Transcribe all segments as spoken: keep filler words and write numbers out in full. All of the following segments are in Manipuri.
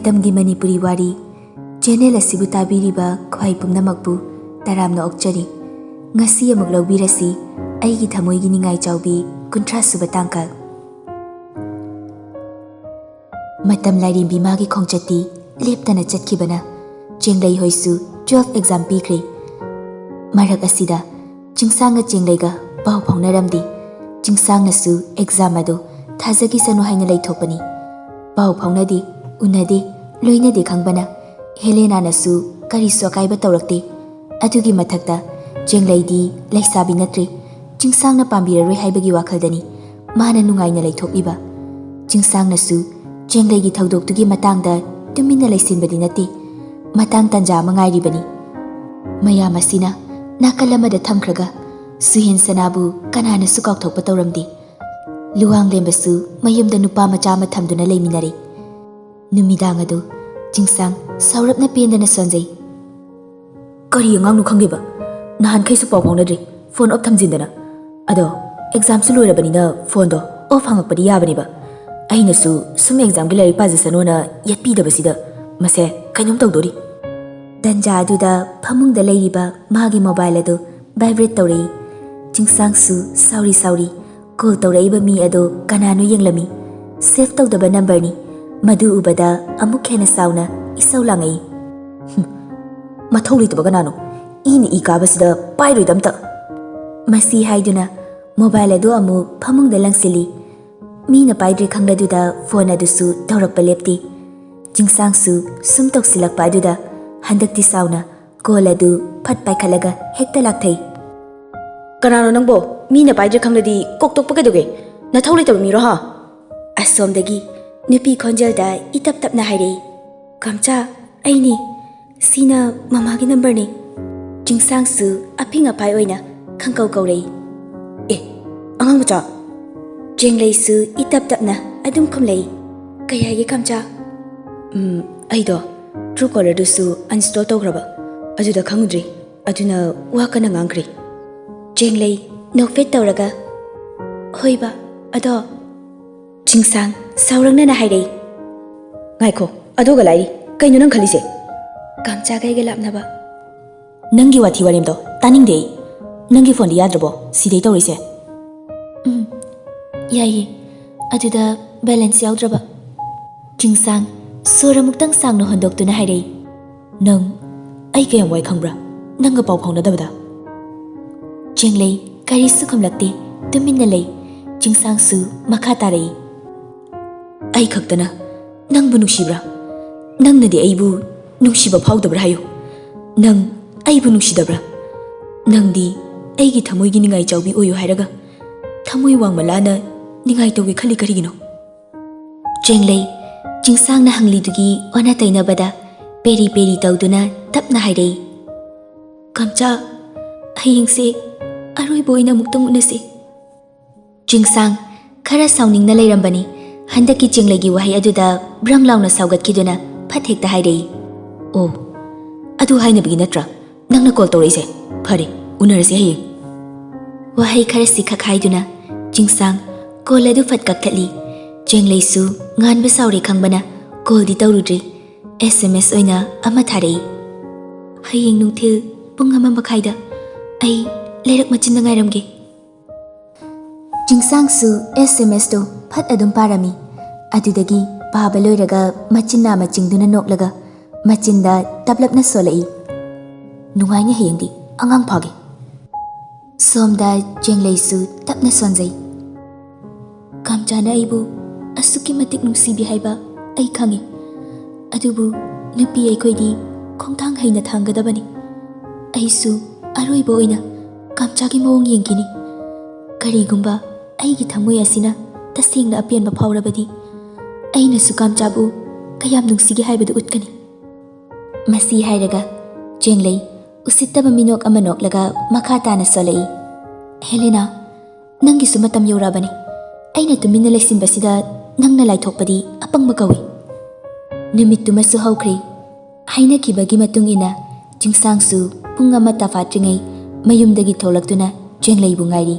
ꯃꯇꯝꯒꯤ ꯃꯅꯤꯄꯨꯔꯤ ꯋꯥꯔꯤ ꯆꯦꯅꯦꯜ ꯑꯁꯤꯕꯨ ꯇꯥꯕꯤꯔꯤꯕ ꯈ꯭ꯋꯥꯏ ꯄꯨꯝꯅꯃꯛꯄꯨ ꯇꯔꯥꯝꯅ ꯑꯣꯛꯆꯔꯤ꯫ ꯉꯁꯤ ꯑꯃꯨꯛ ꯂꯧꯕꯤꯔꯁꯤ ꯑꯩꯒꯤ ꯊꯃꯣꯏꯒꯤ ꯅꯤꯡꯉꯥꯏ ꯆꯥꯎꯕꯤ ꯀꯨꯟꯊ꯭ꯔꯥ ꯁꯨꯕ ꯇꯥꯡꯀꯛ꯫ ꯃꯇꯝ ꯂꯥꯏꯔꯦꯝꯕꯤ ꯃꯥꯒꯤ ꯈꯣꯡꯆꯠꯇꯤ ꯂꯦꯞꯇꯅ ꯆꯠꯈꯤꯕꯅ ꯆꯦꯡꯂꯩ ꯍꯣꯏꯁꯨ ꯇꯨꯋꯦꯜꯐ ꯑꯦꯛꯖꯥꯝ ꯄꯤꯈ꯭ꯔꯦ꯫ ꯃꯔꯛ ꯑꯁꯤꯗ ꯆꯤꯡꯁꯥꯡꯒ ꯆꯦꯡꯂꯩꯒ ꯄꯥꯎ ꯐꯥꯎꯅꯔꯝꯗꯦ꯫ ꯆꯤꯡꯁꯥꯡꯅꯁꯨ ꯑꯦꯛꯖꯥꯝ ꯑꯗꯨ ꯊꯥꯖꯈꯤꯁꯅꯨ ꯍꯥꯏꯅ ꯂꯩꯊꯣꯛꯄꯅꯤ꯫ ꯄꯥꯎ ꯐꯥꯎꯅꯗꯦ, ꯎꯅꯗꯦ, ꯂꯣꯏꯅꯗꯦ ꯈꯪꯕꯅ ꯍꯦꯂꯦꯅꯥꯅꯁꯨ ꯀꯔꯤꯁꯨ ꯑꯀꯥꯏꯕ ꯇꯧꯔꯛꯇꯦ꯫ ꯑꯗꯨꯒꯤ ꯃꯊꯛꯇ ꯆꯦꯡꯂꯩꯗꯤ ꯂꯩꯁꯥꯕꯤ ꯅꯠꯇ꯭ꯔꯦ, ꯆꯤꯡꯁꯥꯡꯅ ꯄꯥꯝꯕꯤꯔꯔꯣꯏ ꯍꯥꯏꯕꯒꯤ ꯋꯥꯈꯜꯗꯅꯤ ꯃꯥꯅ ꯅꯨꯡꯉꯥꯏꯅ ꯂꯩꯊꯣꯛꯂꯤꯕ꯫ ꯆꯤꯡꯁꯥꯡꯅꯁꯨ ꯆꯦꯡꯂꯩꯒꯤ ꯊꯧꯗꯣꯛꯇꯨꯒꯤ ꯃꯇꯥꯡꯗ ꯇꯨꯃꯤꯟꯅ ꯂꯩꯁꯤꯟꯕꯗꯤ ꯅꯠꯇꯦ, ꯃꯇꯥꯡ ꯇꯥꯟꯖꯥ ꯑꯃ ꯉꯥꯏꯔꯤꯕꯅꯤ꯫ ꯃꯌꯥꯝ ꯑꯁꯤꯅ ꯅꯥꯀꯜ ꯑꯃꯗ ꯊꯝꯈ꯭ꯔꯒ ꯁꯨꯍꯦꯟ ꯁꯅꯥꯕꯨ ꯀꯅꯥꯅꯁꯨ ꯀꯥꯎꯊꯣꯛꯄ ꯇꯧꯔꯝꯗꯦ꯫ ꯂꯨꯋꯥꯡꯂꯦꯝꯕꯁꯨ ꯃꯌꯨꯝꯗ ꯅꯨꯄꯥ ꯃꯆꯥ ꯑꯃ ꯊꯝꯗꯨꯅ ꯂꯩꯃꯤꯟꯅꯔꯦ꯫ ꯅꯨꯃꯤꯗꯥꯡ ꯑꯗꯨ ꯆꯤꯡꯁꯥꯡ ꯁꯥꯎꯔꯞꯅ ꯄꯦꯟꯗꯅ ꯁꯣꯟꯖꯩ꯫ ꯀꯔꯤ ꯑꯉꯥꯡꯅꯣ ꯈꯪꯗꯦꯕ, ꯅꯍꯥꯟꯈꯩꯁꯨ ꯄꯥꯎ ꯐꯥꯎꯅꯗ꯭ꯔꯤ, ꯐꯣꯟ ꯑꯣꯐ ꯊꯝꯖꯤꯟꯗꯅ꯫ ꯑꯗꯣ ꯑꯦꯛꯖꯥꯝꯁꯨ ꯂꯣꯏꯔꯕꯅꯤꯅ ꯐꯣꯟꯗꯣ ꯑꯣꯐ ꯍꯪꯉꯛꯄꯗꯤ ꯌꯥꯕꯅꯦꯕ꯫ ꯑꯩꯅꯁꯨ ꯁꯨꯝ ꯑꯦꯛꯖꯥꯝꯒꯤ ꯂꯥꯏꯔꯤꯛ ꯄꯥꯖꯁꯅꯣꯅ ꯌꯦꯠꯄꯤꯗꯕꯁꯤꯗ ꯃꯁꯦ ꯀꯩꯅꯣꯝ ꯇꯧꯗꯣꯔꯤ꯫ ꯇꯟꯖꯥ ꯑꯗꯨꯗ ꯐꯃꯨꯡꯗ ꯂꯩꯔꯤꯕ ꯃꯥꯒꯤ ꯃꯣꯕꯥꯏꯜ ꯑꯗꯨ ꯚꯥꯏꯕ꯭ꯔꯦꯠ ꯇꯧꯔꯛꯏ꯫ ꯆꯤꯡꯁꯥꯡꯁꯨ ꯁꯥꯎꯔꯤ ꯁꯥꯎꯔꯤ ꯀꯣꯜ ꯇꯧꯔꯛꯏꯕ ꯃꯤ ꯑꯗꯨ ꯀꯅꯥꯅꯣ ꯌꯦꯡꯂꯝꯃꯤ꯫ ꯁꯦꯚ ꯇꯧꯗꯕ ꯅꯝꯕꯔꯅꯤ꯫ ꯃꯗꯨ ꯎꯕꯗ ꯑꯃꯨꯛ ꯍꯦꯟꯅ ꯁꯥꯎꯅ ꯏꯁꯧ ꯂꯥꯡꯉꯛꯏ꯫ "ꯍꯨꯝ, ꯃꯊꯧ ꯂꯩꯇꯕ ꯀꯅꯥꯅꯣ? ꯏꯅ ꯏ ꯀꯥꯕꯁꯤꯗ ꯄꯥꯏꯔꯣꯏꯗ ꯑꯝꯇ!" ꯃꯁꯤ ꯍꯥꯏꯗꯨꯅ ꯃꯣꯕꯥꯏꯜ ꯑꯗꯨ ꯑꯃꯨꯛ ꯐꯃꯨꯡꯗ ꯂꯪꯁꯤꯜꯂꯤ꯫ ꯃꯤꯅ ꯄꯥꯏꯗ꯭ꯔꯦ ꯈꯪꯂꯗꯨꯗ ꯐꯣꯟ ꯑꯗꯨꯁꯨ ꯇꯧꯔꯛꯄ ꯂꯦꯞꯇꯦ꯫ ꯆꯤꯡꯁꯥꯡꯁꯨ ꯁꯨꯝ ꯇꯧꯁꯤꯜꯂꯛꯄ ꯑꯗꯨꯗ ꯍꯟꯗꯛꯇꯤ ꯁꯥꯎꯅ ꯀꯣꯜ ꯑꯗꯨ ꯐꯠ ꯄꯥꯏꯈꯠꯂꯒ ꯍꯦꯛꯇ ꯂꯥꯛꯊꯩ꯫ "ꯀꯅꯥꯅꯣ ꯅꯪꯕꯣ? ꯃꯤꯅ ꯄꯥꯏꯗ꯭ꯔꯦ ꯈꯪꯂꯗꯤ ꯀꯣꯛ ꯇꯣꯛꯄ ꯀꯩꯗꯧꯒꯦ? ꯅꯊꯧ ꯂꯩꯇꯕ ꯃꯤꯔꯣ ꯍꯥ?" ꯑꯁꯣꯝꯗꯒꯤ ꯅꯨꯄꯤ ꯈꯣꯟꯖꯦꯜꯗ ꯏꯇꯞ ꯇꯞꯅ ꯍꯥꯏꯔꯛꯏ꯫ "ꯀꯝꯆꯥ, ꯑꯩꯅꯤ꯫ ꯁꯤꯅ ꯃꯃꯥꯒꯤ ꯅꯝꯕꯔꯅꯤ꯫" ꯆꯤꯡꯁꯥꯡꯁꯨ ꯑꯐꯤꯡ ꯑꯐꯥꯏ ꯑꯣꯏꯅ ꯈꯪꯀꯧ ꯀꯧꯔꯛꯏ꯫ "ꯑꯦ, ꯑꯉꯥꯡ ꯃꯆꯥ!" ꯆꯦꯡꯂꯩꯁꯨ ꯏꯇꯞ ꯇꯞꯅ ꯑꯗꯨꯝ ꯈꯨꯝꯂꯛꯏ꯫ "ꯀꯩ ꯍꯥꯏꯒꯦ ꯀꯝꯆꯥ?" "ꯎꯝ, ꯑꯩꯗꯣ ꯇ꯭ꯔꯨ ꯀꯣꯂꯔꯗꯨꯁꯨ ꯑꯟꯏꯟꯁꯇꯣꯜ ꯇꯧꯈ꯭ꯔꯕ, ꯑꯗꯨꯗ ꯈꯪꯉꯨꯗ꯭ꯔꯤ, ꯑꯗꯨꯅ ꯋꯥ ꯀꯟꯅ ꯉꯥꯡꯈ꯭ꯔꯤ꯫" ꯆꯦꯡꯂꯩ ꯅꯣꯛꯐꯦꯠ ꯇꯧꯔꯒ, "ꯍꯣꯏꯕ, ꯑꯗꯣ?" ꯆꯤꯡꯁꯥꯡ ꯁꯥꯎꯔꯛꯅꯅ ꯍꯥꯏꯔꯛꯏ꯫ "ꯉꯥꯏꯈꯣ, ꯑꯗꯨꯒ ꯂꯥꯏꯔꯤ, ꯀꯩꯅꯣ ꯅꯪ ꯈꯜꯂꯤꯁꯦ? ꯀꯥꯝꯆꯥꯒ ꯑꯩꯒ ꯂꯥꯞꯅꯕ꯫ ꯅꯪꯒꯤ ꯋꯥꯊꯤ ꯋꯥꯔꯦꯝꯗꯣ ꯇꯥꯅꯤꯡꯗꯦ ꯑꯩ꯫ ꯅꯪꯒꯤ ꯐꯣꯟꯗꯤ ꯌꯥꯗ꯭ꯔꯕꯣ ꯁꯤꯗꯩ ꯇꯧꯔꯤꯁꯦ? ꯎꯝ, ꯌꯥꯏꯌꯦ꯫ ꯑꯗꯨꯗ ꯕꯦꯂꯦꯟꯁ ꯌꯥꯎꯗ꯭ꯔꯕ꯫ ꯆꯤꯡꯁꯥꯡ ꯁꯣꯔ ꯑꯃꯨꯛꯇꯪ ꯁꯥꯡꯅ ꯍꯣꯟꯗꯣꯛꯇꯨꯅ ꯍꯥꯏꯔꯛꯏ꯫ ꯅꯪ ꯑꯩ ꯀꯌꯥꯝ ꯋꯥꯏ ꯈꯪꯕ꯭ꯔꯥ? ꯅꯪꯒ ꯄꯥꯎ ꯐꯥꯎꯅꯗꯕꯗ꯫ ꯆꯦꯡꯂꯩ ꯀꯔꯤꯁꯨ ꯈꯨꯝꯂꯛꯇꯦ, ꯇꯨꯃꯤꯟꯅ ꯂꯩ꯫ ꯆꯤꯡꯁꯥꯡꯁꯨ ꯃꯈꯥ ꯇꯥꯔꯛꯏ꯫ ꯑꯩ ꯈꯛꯇꯅ ꯅꯪꯕꯨ ꯅꯨꯡꯁꯤꯕ꯭ꯔꯥ? ꯅꯪꯅꯗꯤ ꯑꯩꯕꯨ ꯅꯨꯡꯁꯤꯕ ꯐꯥꯎꯗꯕ꯭ꯔꯥ ꯍꯥꯏꯌꯨ꯫ ꯅꯪ ꯑꯩꯕꯨ ꯅꯨꯡꯁꯤꯗꯕ꯭ꯔꯥ? ꯅꯪꯗꯤ ꯑꯩꯒꯤ ꯊꯃꯣꯏꯒꯤ ꯅꯤꯡꯉꯥꯏ ꯆꯥꯎꯕꯤ ꯑꯣꯏꯌꯨ ꯍꯥꯏꯔꯒ ꯊꯃꯣꯏ ꯋꯥꯡꯃꯂꯥꯅ ꯅꯤꯡꯉꯥꯏ ꯇꯧꯒꯦ ꯈꯜꯂꯤ ꯀꯔꯤꯒꯤꯅꯣ? ꯆꯦꯡꯂꯩ ꯆꯤꯡꯁꯥꯡꯅ ꯍꯪꯂꯤꯗꯨꯒꯤ ꯑꯣꯟꯅ ꯇꯩꯅꯕꯗ ꯄꯦꯔꯤ ꯄꯦꯔꯤ ꯇꯧꯗꯨꯅ ꯇꯞꯅ ꯍꯥꯏꯔꯛꯏ꯫ ꯀꯥꯝꯆꯥ, ꯍꯌꯦꯡꯁꯦ ꯑꯔꯣꯏꯕ ꯑꯣꯏꯅ ꯑꯃꯨꯛꯇꯪ ꯎꯅꯁꯦ꯫ ꯆꯤꯡꯁꯥꯡ ꯈꯔ ꯁꯥꯎꯅꯤꯡꯅ ꯂꯩꯔꯝꯕꯅꯤ꯫ ꯍꯟꯗꯛꯀꯤ ꯆꯦꯡꯂꯩꯒꯤ ꯋꯥꯍꯩ ꯑꯗꯨꯗ ꯕ꯭ꯔꯪ ꯂꯥꯎꯅ ꯁꯥꯎꯒꯠꯈꯤꯗꯨꯅ ꯐꯠ ꯍꯦꯛꯇ ꯍꯥꯏꯔꯛꯏ꯫ ꯑꯣ, ꯑꯗꯨ ꯍꯥꯏꯅꯕꯒꯤ ꯅꯠꯇ꯭ꯔꯥ ꯅꯪꯅ ꯀꯣꯜ ꯇꯧꯔꯛꯏꯁꯦ? ꯐꯔꯦ, ꯎꯅꯔꯁꯦ ꯍꯌꯦꯡ꯫ ꯋꯥꯍꯩ ꯈꯔꯁꯤ ꯈꯛ ꯍꯥꯏꯗꯨꯅ ꯆꯤꯡꯁꯥꯡ ꯀꯣꯜ ꯑꯗꯨ ꯐꯠ ꯀꯛꯊꯠꯂꯤ꯫ ꯆꯦꯡꯂꯩꯁꯨ ꯉꯥꯟꯕ ꯁꯥꯎꯔꯦ ꯈꯪꯕꯅ ꯀꯣꯜꯗꯤ ꯇꯧꯔꯨꯗ꯭ꯔꯤ꯫ ꯑꯦꯁ ꯑꯦꯝ ꯑꯦꯁ ꯑꯣꯏꯅ ꯑꯃ ꯊꯥꯔꯛꯏ꯫ ꯍꯌꯦꯡ ꯅꯨꯡꯊꯤꯜ ꯄꯨꯡ ꯑꯃ ꯃꯈꯥꯏꯗ ꯑꯩ ꯂꯩꯔꯛ ꯃꯆꯤꯟꯗ ꯉꯥꯏꯔꯝꯒꯦ꯫ ꯆꯤꯡꯁꯥꯡꯁꯨ ꯑꯦꯁ ꯑꯦꯝ ꯑꯦꯁꯇꯨ ꯐꯠ ꯑꯗꯨꯝ ꯄꯥꯔꯝꯃꯤ꯫ ꯑꯗꯨꯗꯒꯤ ꯄꯥꯕ ꯂꯣꯏꯔꯒ ꯃꯆꯤꯟ ꯅꯥꯝꯃ ꯆꯤꯡꯗꯨꯅ ꯅꯣꯛꯂꯒ ꯃꯆꯤꯟꯗ ꯇꯞꯂꯞꯅ ꯁꯣꯜꯂꯛꯏ꯫ ꯅꯨꯡꯉꯥꯏꯅꯤ ꯍꯌꯦꯡꯗꯤ, ꯑꯉꯥꯡ ꯐꯥꯒꯦ꯫ ꯁꯣꯝꯗ ꯆꯦꯡꯂꯩꯁꯨ ꯇꯞꯅ ꯁꯣꯟꯖꯩ꯫ ꯀꯥꯝꯆꯥꯅ ꯑꯩꯕꯨ ꯑꯁꯨꯛꯀꯤ ꯃꯇꯤꯛ ꯅꯨꯡꯁꯤꯕꯤ ꯍꯥꯏꯕ ꯑꯩ ꯈꯪꯏ꯫ ꯑꯗꯨꯕꯨ ꯅꯨꯄꯤ ꯑꯩꯈꯣꯏꯗꯤ ꯈꯣꯡꯊꯥꯡ ꯍꯩꯅ ꯊꯥꯡꯒꯗꯕꯅꯤ꯫ ꯑꯩꯁꯨ ꯑꯔꯣꯏꯕ ꯑꯣꯏꯅ ꯀꯥꯝꯆꯥꯒꯤ ꯃꯑꯣꯡ ꯌꯦꯡꯈꯤꯅꯤ꯫ ꯀꯔꯤꯒꯨꯝꯕ ꯑꯩꯒꯤ ꯊꯃꯣꯏ ꯑꯁꯤꯅ ꯇꯁꯦꯡꯅ ꯑꯄꯦꯟꯕ ꯐꯥꯎꯔꯕꯗꯤ ꯑꯩꯅꯁꯨ ꯀꯥꯝꯆꯥꯕꯨ ꯀꯌꯥꯝ ꯅꯨꯡꯁꯤꯒꯦ ꯍꯥꯏꯕꯗꯨ ꯎꯠꯀꯅꯤ꯫ ꯃꯁꯤ ꯍꯥꯏꯔꯒ ꯆꯦꯡꯂꯩ ꯎꯁꯤꯠꯇꯕ ꯃꯤꯅꯣꯛ ꯑꯃ ꯅꯣꯛꯂꯒ ꯃꯈꯥ ꯇꯥꯅ ꯁꯣꯜꯂꯛꯏ꯫ ꯍꯦꯂꯦꯅꯥ, ꯅꯪꯒꯤꯁꯨ ꯃꯇꯝ ꯌꯧꯔꯛꯑꯕꯅꯤ꯫ ꯑꯩꯅ ꯇꯨꯃꯤꯟꯅ ꯂꯩꯁꯤꯟꯕꯁꯤꯗ ꯅꯪꯅ ꯂꯥꯏꯊꯣꯛꯄꯗꯤ ꯑꯄꯪꯕ ꯀꯧꯏ꯫ ꯅꯨꯃꯤꯠꯇꯨꯃꯁꯨ ꯍꯧꯈ꯭ꯔꯦ꯫ ꯍꯥꯏꯅꯈꯤꯕꯒꯤ ꯃꯇꯨꯡ ꯏꯟꯅ ꯆꯤꯡꯁꯥꯡꯁꯨ ꯄꯨꯡ ꯑꯃ ꯇꯥꯐꯥꯠꯇ꯭ꯔꯤꯉꯩ ꯃꯌꯨꯝꯗꯒꯤ ꯊꯣꯛꯂꯛꯇꯨꯅ ꯆꯦꯡꯂꯩꯕꯨ ꯉꯥꯏꯔꯤ꯫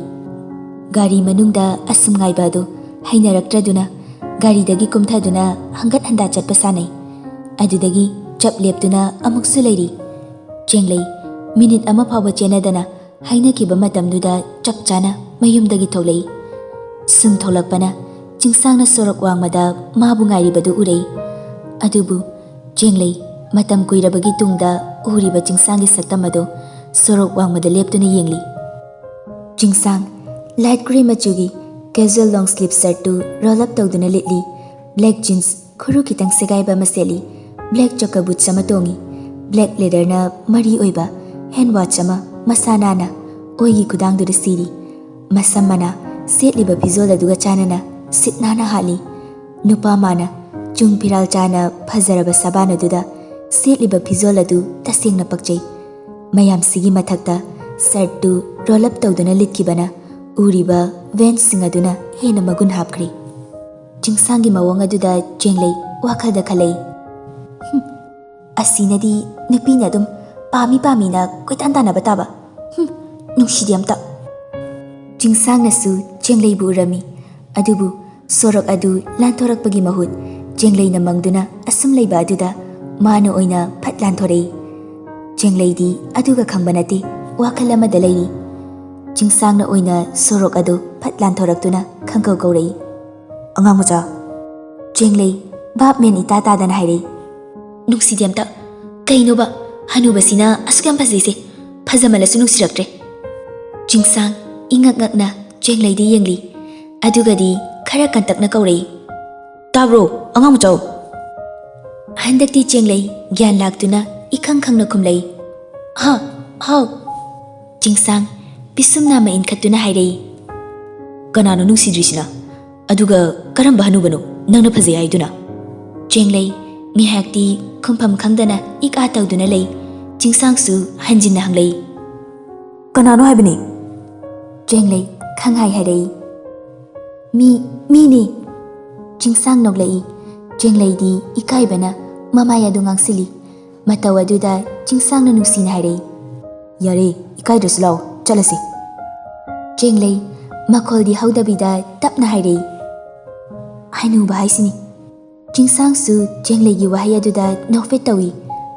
ꯒꯥꯔꯤ ꯃꯅꯨꯡꯗ ꯑꯁꯨꯝ ꯉꯥꯏꯕ ꯑꯗꯨ ꯍꯩꯅꯔꯛꯇ꯭ꯔꯗꯨꯅ ꯒꯥꯔꯤꯗꯒꯤ ꯀꯨꯝꯊꯗꯨꯅ ꯍꯪꯒꯠ ꯍꯟꯗꯥ ꯆꯠꯄ ꯁꯥꯟꯅꯩ꯫ ꯑꯗꯨꯗꯒꯤ ꯆꯞ ꯂꯦꯞꯇꯨꯅ ꯑꯃꯨꯛꯁꯨ ꯂꯩꯔꯤ꯫ ꯆꯦꯡꯂꯩ ꯃꯤꯅꯤꯠ ꯑꯃ ꯐꯥꯎꯕ ꯆꯦꯟꯅꯗꯅ ꯍꯥꯏꯅꯈꯤꯕ ꯃꯇꯝꯗꯨꯗ ꯆꯞ ꯆꯥꯅ ꯃꯌꯨꯝꯗꯒꯤ ꯊꯣꯛꯂꯛꯏ꯫ ꯁꯨꯝ ꯊꯣꯛꯂꯛꯄꯅ ꯆꯤꯡꯁꯥꯡꯅ ꯁꯣꯔꯣꯛ ꯋꯥꯡꯃꯗ ꯃꯥꯕꯨ ꯉꯥꯏꯔꯤꯕꯗꯨ ꯎꯔꯛꯏ꯫ ꯑꯗꯨꯕꯨ ꯆꯦꯡꯂꯩ ꯃꯇꯝ ꯀꯨꯏꯔꯕꯒꯤ ꯇꯨꯡꯗ ꯎꯔꯤꯕ ꯆꯤꯡꯁꯥꯡꯒꯤ ꯁꯛꯇꯝ ꯑꯗꯨ ꯁꯣꯔꯣꯛ ꯋꯥꯡꯃꯗ ꯂꯦꯞꯇꯨꯅ ꯌꯦꯡꯂꯤ꯫ ꯆꯤꯡꯁꯥꯡ light grey ꯃꯆꯨꯒꯤ casual long sleeve shirt two roll up ꯇꯧꯗꯨꯅ ꯂꯤꯠꯂꯤ꯫ Black jeans ꯈꯨꯔꯨ ꯈꯤꯇꯪ ꯁꯦꯒꯥꯏꯕ ꯑꯃ ꯁꯦꯠꯂꯤ꯫ Black ꯆꯣꯀꯔ boots ꯑꯃ ꯇꯣꯡꯉꯤ꯫ Black leather ꯅ ꯃꯔꯤ ꯑꯣꯏꯕ hand watch ꯑꯃ ꯃꯁꯥ ꯅꯥꯟꯅ ꯑꯣꯏꯒꯤ ꯈꯨꯗꯥꯡꯗꯨꯗ ꯁꯤꯔꯤ꯫ ꯃꯁꯝ ꯃꯅꯥ ꯁꯦꯠꯂꯤꯕ ꯐꯤꯖꯣꯜ ꯑꯗꯨꯒ ꯆꯥꯟꯅꯅ ꯁꯤꯠ ꯅꯥꯟꯅ ꯍꯥꯠꯂꯤ꯫ ꯅꯨꯄꯥ ꯃꯥꯅ ꯆꯨꯡ ꯐꯤꯔꯥꯜ ꯆꯥꯅ ꯐꯖꯔꯕ ꯁꯕꯥꯟ ꯑꯗꯨꯗ ꯁꯦꯠꯂꯤꯕ ꯐꯤꯖꯣꯜ ꯑꯗꯨ ꯇꯁꯦꯡꯅ ꯄꯛꯆꯩ꯫ ꯃꯌꯥꯝꯁꯤꯒꯤ ꯃꯊꯛꯇ shirt ꯇꯨ roll up ꯇꯧꯗꯨꯅ ꯂꯤꯠꯈꯤꯕꯅ ꯎꯔꯤꯕ vent ꯁꯤꯡ ꯑꯗꯨꯅ ꯍꯦꯟꯅ ꯃꯒꯨꯟ ꯍꯥꯞꯈ꯭ꯔꯦ꯫ ꯆꯤꯡꯁꯥꯡꯒꯤ ꯃꯑꯣꯡ ꯑꯗꯨꯗ ꯆꯦꯡꯂꯩ ꯋꯥꯈꯜꯗ ꯈꯜꯂꯛꯏ꯫ "ꯍꯨꯝ, ꯑꯁꯤꯅꯗꯤ ꯅꯨꯄꯤꯅ ꯑꯗꯨꯝ ꯄꯥꯝꯃꯤ ꯄꯥꯝꯃꯤꯅ ꯀꯣꯏꯇꯥꯟ ꯇꯥꯟꯅꯕ ꯇꯥꯕ꯫ ꯍꯨꯝ, ꯅꯨꯡꯁꯤꯗꯦ ꯑꯝꯇ꯫" ꯆꯤꯡꯁꯥꯡꯅꯁꯨ ꯆꯦꯡꯂꯩꯕꯨ ꯎꯔꯝꯃꯤ꯫ ꯑꯗꯨꯕꯨ ꯁꯣꯔꯣꯛ ꯑꯗꯨ ꯂꯥꯟꯊꯣꯔꯛꯄꯒꯤ ꯃꯍꯨꯠ ꯆꯦꯡꯂꯩꯅ ꯃꯪꯗꯨꯅ ꯑꯁꯨꯝ ꯂꯩꯕ ꯑꯗꯨꯗ ꯃꯥꯅ ꯑꯣꯏꯅ ꯐꯠ ꯂꯥꯟꯊꯣꯔꯛꯏ꯫ ꯆꯦꯡꯂꯩꯗꯤ ꯑꯗꯨꯒ ꯈꯪꯕ ꯅꯠꯇꯦ, ꯋꯥꯈꯜ ꯑꯃꯗ ꯂꯩꯔꯤ꯫ ꯆꯤꯡꯁꯥꯡꯅ ꯑꯣꯏꯅ ꯁꯣꯔꯣꯛ ꯑꯗꯨ ꯐꯠ ꯂꯥꯟꯊꯣꯔꯛꯇꯨꯅ ꯈꯪꯀꯧ ꯀꯧꯔꯛꯏ꯫ "ꯑꯉꯥꯡ ꯃꯆꯥ꯫" ꯆꯦꯡꯂꯩ ꯚꯥꯞ ꯃꯦꯟ ꯏꯇꯥ ꯇꯥꯗꯅ ꯍꯥꯏꯔꯛꯏ꯫ "ꯅꯨꯡꯁꯤꯗꯦ ꯑꯝꯇ꯫ ꯀꯩꯅꯣꯕ, ꯍꯅꯨꯕꯁꯤꯅ ꯑꯁꯨꯛ ꯌꯥꯝ ꯐꯖꯩꯁꯦ? ꯐꯖꯃꯜꯂꯁꯨ ꯅꯨꯡꯁꯤꯔꯛꯇ꯭ꯔꯦ꯫" ꯆꯤꯡꯁꯥꯡ ꯏꯉꯛ ꯉꯛꯅ ꯆꯦꯡꯂꯩꯗ ꯌꯦꯡꯂꯤ꯫ ꯑꯗꯨꯒꯗꯤ ꯈꯔ ꯀꯟꯇꯛꯅ ꯀꯧꯔꯛꯏ꯫ "ꯇꯥꯕ꯭ꯔꯣ, ꯑꯉꯥꯡ ꯃꯆꯥꯎ?" ꯍꯟꯗꯛꯇꯤ ꯆꯦꯡꯂꯩ ꯒ꯭ꯌꯥꯟ ꯂꯥꯛꯇꯨꯅ ꯏꯈꯪ ꯈꯪꯅ ꯈꯨꯝꯂꯛꯏ꯫ "ꯍꯥ, ꯍꯥꯎ꯫" ꯆꯤꯡꯁꯥꯡ ꯄꯤꯁꯨꯝ ꯅꯥꯝꯃ ꯏꯟꯈꯠꯇꯨꯅ ꯍꯥꯏꯔꯛꯏ꯫ "ꯀꯅꯥꯅꯣ ꯅꯨꯡꯁꯤꯗ꯭ꯔꯤꯁꯤꯅ? ꯑꯗꯨꯒ ꯀꯔꯝꯕ ꯍꯅꯨꯕꯅꯣ ꯅꯪꯅ ꯐꯖꯩ ꯍꯥꯏꯗꯨꯅ?" ꯆꯦꯡꯂꯩ ꯉꯥꯏꯍꯥꯛꯇꯤ ꯈꯨꯝꯐꯝ ꯈꯪꯗꯅ ꯏꯛ ꯑꯥ ꯇꯧꯗꯨꯅ ꯂꯩ꯫ ꯆꯤꯡꯁꯥꯡꯁꯨ ꯍꯟꯖꯤꯟꯅ ꯍꯪꯂꯛꯏ꯫ "ꯀꯅꯥꯅꯣ ꯍꯥꯏꯕꯅꯤ?" ꯆꯦꯡꯂꯩ ꯈꯪꯍꯥꯏ ꯍꯥꯏꯔꯛꯏ꯫ "ꯃꯤ, ꯃꯤꯅꯤ꯫" ꯆꯤꯡꯁꯥꯡ ꯅꯣꯛꯂꯛꯏ꯫ ꯆꯦꯡꯂꯩꯗꯤ ꯏꯀꯥꯏꯕꯅ ꯃꯃꯥꯏ ꯑꯗꯨ ꯉꯥꯡꯁꯤꯜꯂꯤ꯫ ꯃꯇꯧ ꯑꯗꯨꯗ ꯆꯤꯡꯁꯥꯡꯅ ꯅꯨꯡꯁꯤꯅ ꯍꯥꯏꯔꯛꯏ꯫ "ꯌꯥꯔꯦ, ꯏꯀꯥꯏꯗ꯭ꯔꯁꯨ ꯂꯥꯛꯑꯣ, ꯆꯠꯂꯁꯤ꯫" ꯆꯦꯡꯂꯩ ꯃꯈꯣꯜꯗꯤ ꯍꯧꯗꯕꯤꯗ ꯇꯞꯅ ꯍꯥꯏꯔꯛꯏ꯫ "ꯍꯅꯨꯕ ꯍꯥꯏꯁꯤꯅꯤ꯫" ꯆꯤꯡꯁꯥꯡꯁꯨ ꯆꯦꯡꯂꯩꯒꯤ ꯋꯥꯍꯩ ꯑꯗꯨꯗ ꯅꯣꯛꯐꯦꯠ ꯇꯧꯏ,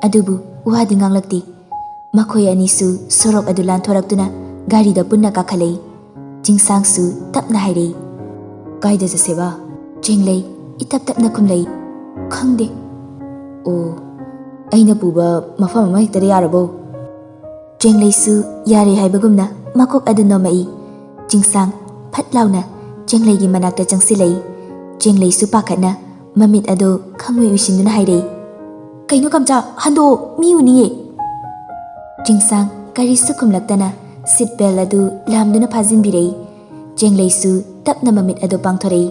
ꯑꯗꯨꯕꯨ ꯋꯥꯗꯤ ꯉꯥꯡꯂꯛꯇꯦ꯫ ꯃꯈꯣꯏ ꯑꯅꯤꯁꯨ ꯁꯣꯔꯣꯛ ꯑꯗꯨ ꯂꯥꯟꯊꯣꯔꯛꯇꯨꯅ ꯒꯥꯔꯤꯗ ꯄꯨꯟꯅ ꯀꯥꯈꯠꯂꯛꯏ꯫ ꯆꯤꯡꯁꯥꯡꯁꯨ ꯇꯞꯅ ꯍꯥꯏꯔꯛꯏ, "ꯀꯥꯏꯗ ꯆꯠꯁꯦꯕ?" ꯆꯦꯡꯂꯩ ꯏꯇꯞ ꯇꯞꯅ ꯈꯨꯝꯂꯛꯏ, "ꯈꯪꯗꯦ꯫" "ꯑꯣ, ꯑꯩꯅ ꯄꯨꯕ ꯃꯐꯝ ꯑꯃ ꯍꯦꯛꯇꯗ ꯌꯥꯔꯕꯣ?" ꯆꯦꯡꯂꯩꯁꯨ ꯌꯥꯔꯦ ꯍꯥꯏꯕꯒꯨꯝꯅ ꯃꯀꯣꯛ ꯑꯗꯨ ꯅꯣꯝꯃꯛꯏ꯫ ꯆꯤꯡꯁꯥꯡ ꯐꯠ ꯂꯥꯎꯅ ꯆꯦꯡꯂꯩꯒꯤ ꯃꯅꯥꯛꯇ ꯆꯪꯁꯤꯜꯂꯛꯏ꯫ ꯆꯦꯡꯂꯩꯁꯨ ꯄꯥꯈꯠꯅ ꯃꯃꯤꯠ ꯑꯗꯨ ꯈꯪꯎꯏ ꯎꯏꯁꯤꯟꯗꯨꯅ ꯍꯥꯏꯔꯛꯏ, "ꯀꯩꯅꯣ ꯀꯝꯆꯥ, ꯍꯟꯗꯣꯛꯑꯣ, ꯃꯤ ꯎꯅꯤꯌꯦ!" ꯆꯤꯡꯁꯥꯡ ꯀꯔꯤꯁꯨ ꯈꯨꯝꯂꯛꯇꯅ ꯁꯤꯠ ꯕꯦꯜ ꯑꯗꯨ ꯂꯥꯝꯗꯨꯅ ꯐꯥꯖꯤꯟꯕꯤꯔꯛꯏ꯫ ꯆꯦꯡꯂꯩꯁꯨ ꯇꯞꯅ ꯃꯃꯤꯠ ꯑꯗꯨ ꯄꯥꯡꯊꯣꯔꯛꯏ꯫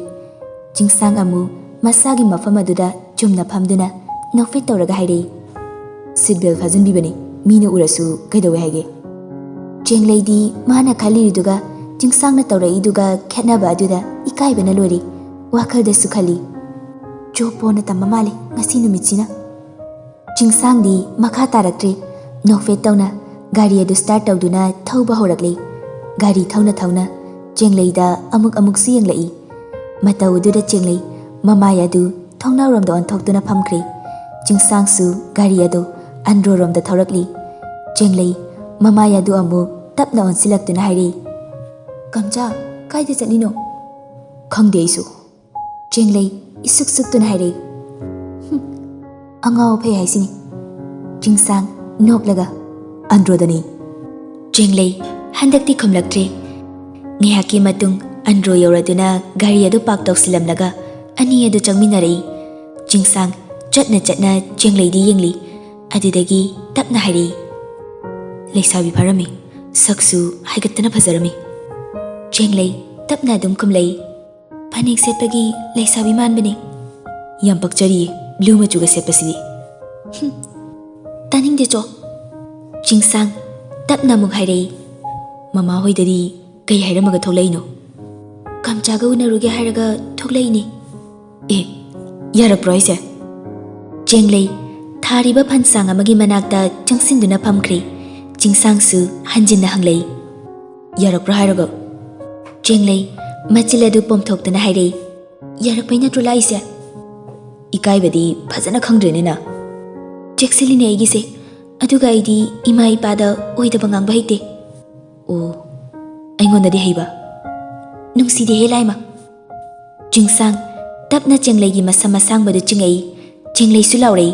ꯆꯤꯡꯁꯥꯡ ꯑꯃꯨ ꯃꯁꯥꯒꯤ ꯃꯐꯝ ꯑꯗꯨꯗ ꯆꯨꯝꯅ ꯐꯝꯗꯨꯅ ꯅꯣꯛꯐꯦꯠ ꯇꯧꯔꯒ ꯍꯥꯏꯔꯛꯏ, "ꯁꯤꯠ ꯕꯦꯜ ꯐꯥꯖꯤꯟꯕꯤꯕꯅꯤ, ꯃꯤꯅ ꯎꯔꯁꯨ ꯀꯩꯗꯧꯋꯦ ꯍꯥꯏꯒꯦ?" ꯆꯦꯡꯂꯩꯗꯤ ꯃꯥꯅ ꯈꯜꯂꯤꯗꯨꯒ ꯆꯤꯡꯁꯥꯡꯅ ꯇꯧꯔꯛꯏꯗꯨꯒ ꯈꯦꯠꯅꯕ ꯑꯗꯨꯗ ꯏꯀꯥꯏꯕꯅ ꯂꯣꯏꯔꯤ꯫ ꯋꯥꯈꯜꯗꯁꯨ ꯈꯜꯂꯤ, "ꯆꯣꯞꯄꯣꯅ ꯇꯝꯕ ꯃꯥꯜꯂꯦ ꯉꯁꯤ ꯅꯨꯃꯤꯠꯁꯤꯅ꯫" ꯆꯤꯡꯁꯥꯡꯗꯤ ꯃꯈꯥ ꯇꯥꯔꯛꯇ꯭ꯔꯦ꯫ ꯅꯣꯛꯐꯦꯠ ꯇꯧꯅ ꯒꯥꯔꯤ ꯑꯗꯨ ꯁ꯭ꯇꯥꯔꯠ ꯇꯧꯗꯨꯅ ꯊꯧꯕ ꯍꯧꯔꯛꯂꯦ꯫ ꯒꯥꯔꯤ ꯊꯧꯅ ꯊꯧꯅ ꯆꯦꯡꯂꯩꯗ ꯑꯃꯨꯛ ꯑꯃꯨꯛꯁꯨ ꯌꯦꯡꯂꯛꯏ꯫ ꯃꯇꯧ ꯑꯗꯨꯗ ꯆꯦꯡꯂꯩ ꯃꯃꯥꯏ ꯑꯗꯨ ꯊꯣꯡꯅꯥꯎꯔꯣꯝꯗ ꯑꯣꯟꯊꯣꯛꯇꯨꯅ ꯐꯝꯈ꯭ꯔꯦ꯫ ꯆꯤꯡꯁꯥꯡꯁꯨ ꯒꯥꯔꯤ ꯑꯗꯨ ꯑꯟꯗ꯭ꯔꯣꯔꯣꯝꯗ ꯊꯧꯔꯛꯂꯤ꯫ ꯆꯦꯡꯂꯩ ꯃꯃꯥꯏ ꯑꯗꯨ ꯑꯃꯨꯛ ꯇꯞꯅ ꯑꯣꯟꯁꯤꯜꯂꯛꯇꯨꯅ ꯍꯥꯏꯔꯛꯏ, "ꯀꯝꯆꯥ, ꯀꯥꯏꯗ ꯆꯠꯂꯤꯅꯣ?" "ꯈꯪꯗꯦ ꯑꯩꯁꯨ꯫" ꯆꯦꯡꯂꯩ ꯏꯁꯨꯛ ꯁꯨꯛꯇꯨꯅ ꯍꯥꯏꯔꯛꯏ꯫ "ꯍꯨꯝ, ꯑꯉꯥꯎ ꯑꯐꯩ ꯍꯥꯏꯁꯤꯅꯤ꯫" ꯆꯤꯡꯁꯥꯡ ꯅꯣꯛꯂꯒ, "ꯑꯟꯗ꯭ꯔꯣꯗꯅꯤ꯫" ꯆꯦꯡꯂꯩ ꯍꯟꯗꯛꯇꯤ ꯈꯨꯝꯂꯛꯇ꯭ꯔꯦ꯫ ꯉꯥꯏꯍꯥꯛꯀꯤ ꯃꯇꯨꯡ ꯑꯟꯗ꯭ꯔꯣ ꯌꯧꯔꯗꯨꯅ ꯒꯥꯔꯤ ꯑꯗꯨ ꯄꯥꯔꯛ ꯇꯧꯁꯤꯜꯂꯝꯂꯒ ꯑꯅꯤ ꯑꯗꯨ ꯆꯪꯃꯤꯟꯅꯔꯛꯏ꯫ ꯆꯤꯡꯁꯥꯡ ꯆꯠꯅ ꯆꯠꯅ ꯆꯦꯡꯂꯩꯗꯤ ꯌꯦꯡꯂꯤ꯫ ꯑꯗꯨꯗꯒꯤ ꯇꯞꯅ ꯍꯥꯏꯔꯛꯏ, "ꯂꯩꯁꯥꯕꯤ ꯐꯥꯔꯝꯃꯤ, ꯁꯛꯁꯨ ꯍꯥꯏꯒꯠꯇꯅ ꯐꯖꯔꯝꯃꯤ꯫" ꯆꯦꯡꯂꯩ ꯇꯞꯅ ꯑꯗꯨꯝ ꯈꯨꯝꯂꯛꯏ, "ꯐꯅꯦꯛ ꯁꯦꯠꯄꯒꯤ ꯂꯩꯁꯥꯕꯤ ꯃꯥꯟꯕꯅꯦ꯫" "ꯌꯥꯝ ꯄꯛꯆꯔꯤꯌꯦ, ꯕ꯭ꯂꯨ ꯃꯆꯨꯒ ꯁꯦꯠꯄꯁꯤꯗꯤ꯫" "ꯍꯨꯝ, ꯇꯥꯅꯤꯡꯗꯦ ꯆꯣ꯫" ꯆꯤꯡꯁꯥꯡ ꯇꯞꯅ ꯑꯃꯨꯛ ꯍꯥꯏꯔꯛꯏ, "ꯃꯃꯥ ꯍꯣꯏꯗꯗꯤ ꯀꯩ ꯍꯥꯏꯔꯝꯃꯒ ꯊꯣꯛꯂꯛꯏꯅꯣ?" "ꯀꯝꯆꯥꯒ ꯎꯅꯔꯨꯒꯦ ꯍꯥꯏꯔꯒ ꯊꯣꯛꯂꯛꯏꯅꯦ꯫" "ꯑꯦ, ꯌꯥꯔꯛꯄ꯭ꯔꯣ ꯍꯥꯏꯁꯦ?" ꯆꯦꯡꯂꯩ ꯊꯥꯔꯤꯕ ꯐꯟꯁꯥꯡ ꯑꯃꯒꯤ ꯃꯅꯥꯛꯇ ꯆꯪꯁꯤꯟꯗꯨꯅ ꯐꯝꯈ꯭ꯔꯦ꯫ ꯆꯤꯡꯁꯥꯡꯁꯨ ꯍꯟꯖꯤꯟꯅ ꯍꯪꯂꯛꯏ, "ꯌꯥꯔꯛꯄ꯭ꯔꯥ ꯍꯥꯏꯔꯒ?" ꯆꯦꯡꯂꯩ ꯃꯆꯤꯜ ꯑꯗꯨ ꯄꯣꯝꯊꯣꯛꯇꯨꯅ ꯍꯥꯏꯔꯛꯏ, "ꯌꯥꯔꯛꯄꯩ ꯅꯠꯇ꯭ꯔꯣ ꯂꯥꯛꯏꯁꯦ?" ꯏꯀꯥꯏꯕꯗꯤ ꯐꯖꯅ ꯈꯪꯗ꯭ꯔꯦꯅꯦ ꯅꯪ꯫ ꯆꯦꯛꯁꯤꯜꯂꯤꯅꯦ ꯑꯩꯒꯤꯁꯦ꯫ ꯑꯗꯨꯒ ꯑꯩꯗꯤ ꯏꯃꯥ ꯏꯄꯥꯗ ꯑꯣꯏꯗꯕ ꯉꯥꯡꯕ ꯍꯩꯇꯦ꯫ ꯑꯣ, ꯑꯩꯉꯣꯟꯗꯗꯤ ꯍꯩꯕ? ꯅꯨꯡꯁꯤꯗꯦꯍꯦ ꯂꯥꯏꯃ꯫ ꯆꯤꯡꯁꯥꯡ ꯇꯞꯅ ꯆꯦꯡꯂꯩꯒꯤ ꯃꯁꯝ ꯑꯁꯥꯡꯕꯗꯨ ꯆꯤꯡꯉꯛꯏ꯫ ꯆꯦꯡꯂꯩꯁꯨ ꯂꯥꯎꯔꯛꯏ꯫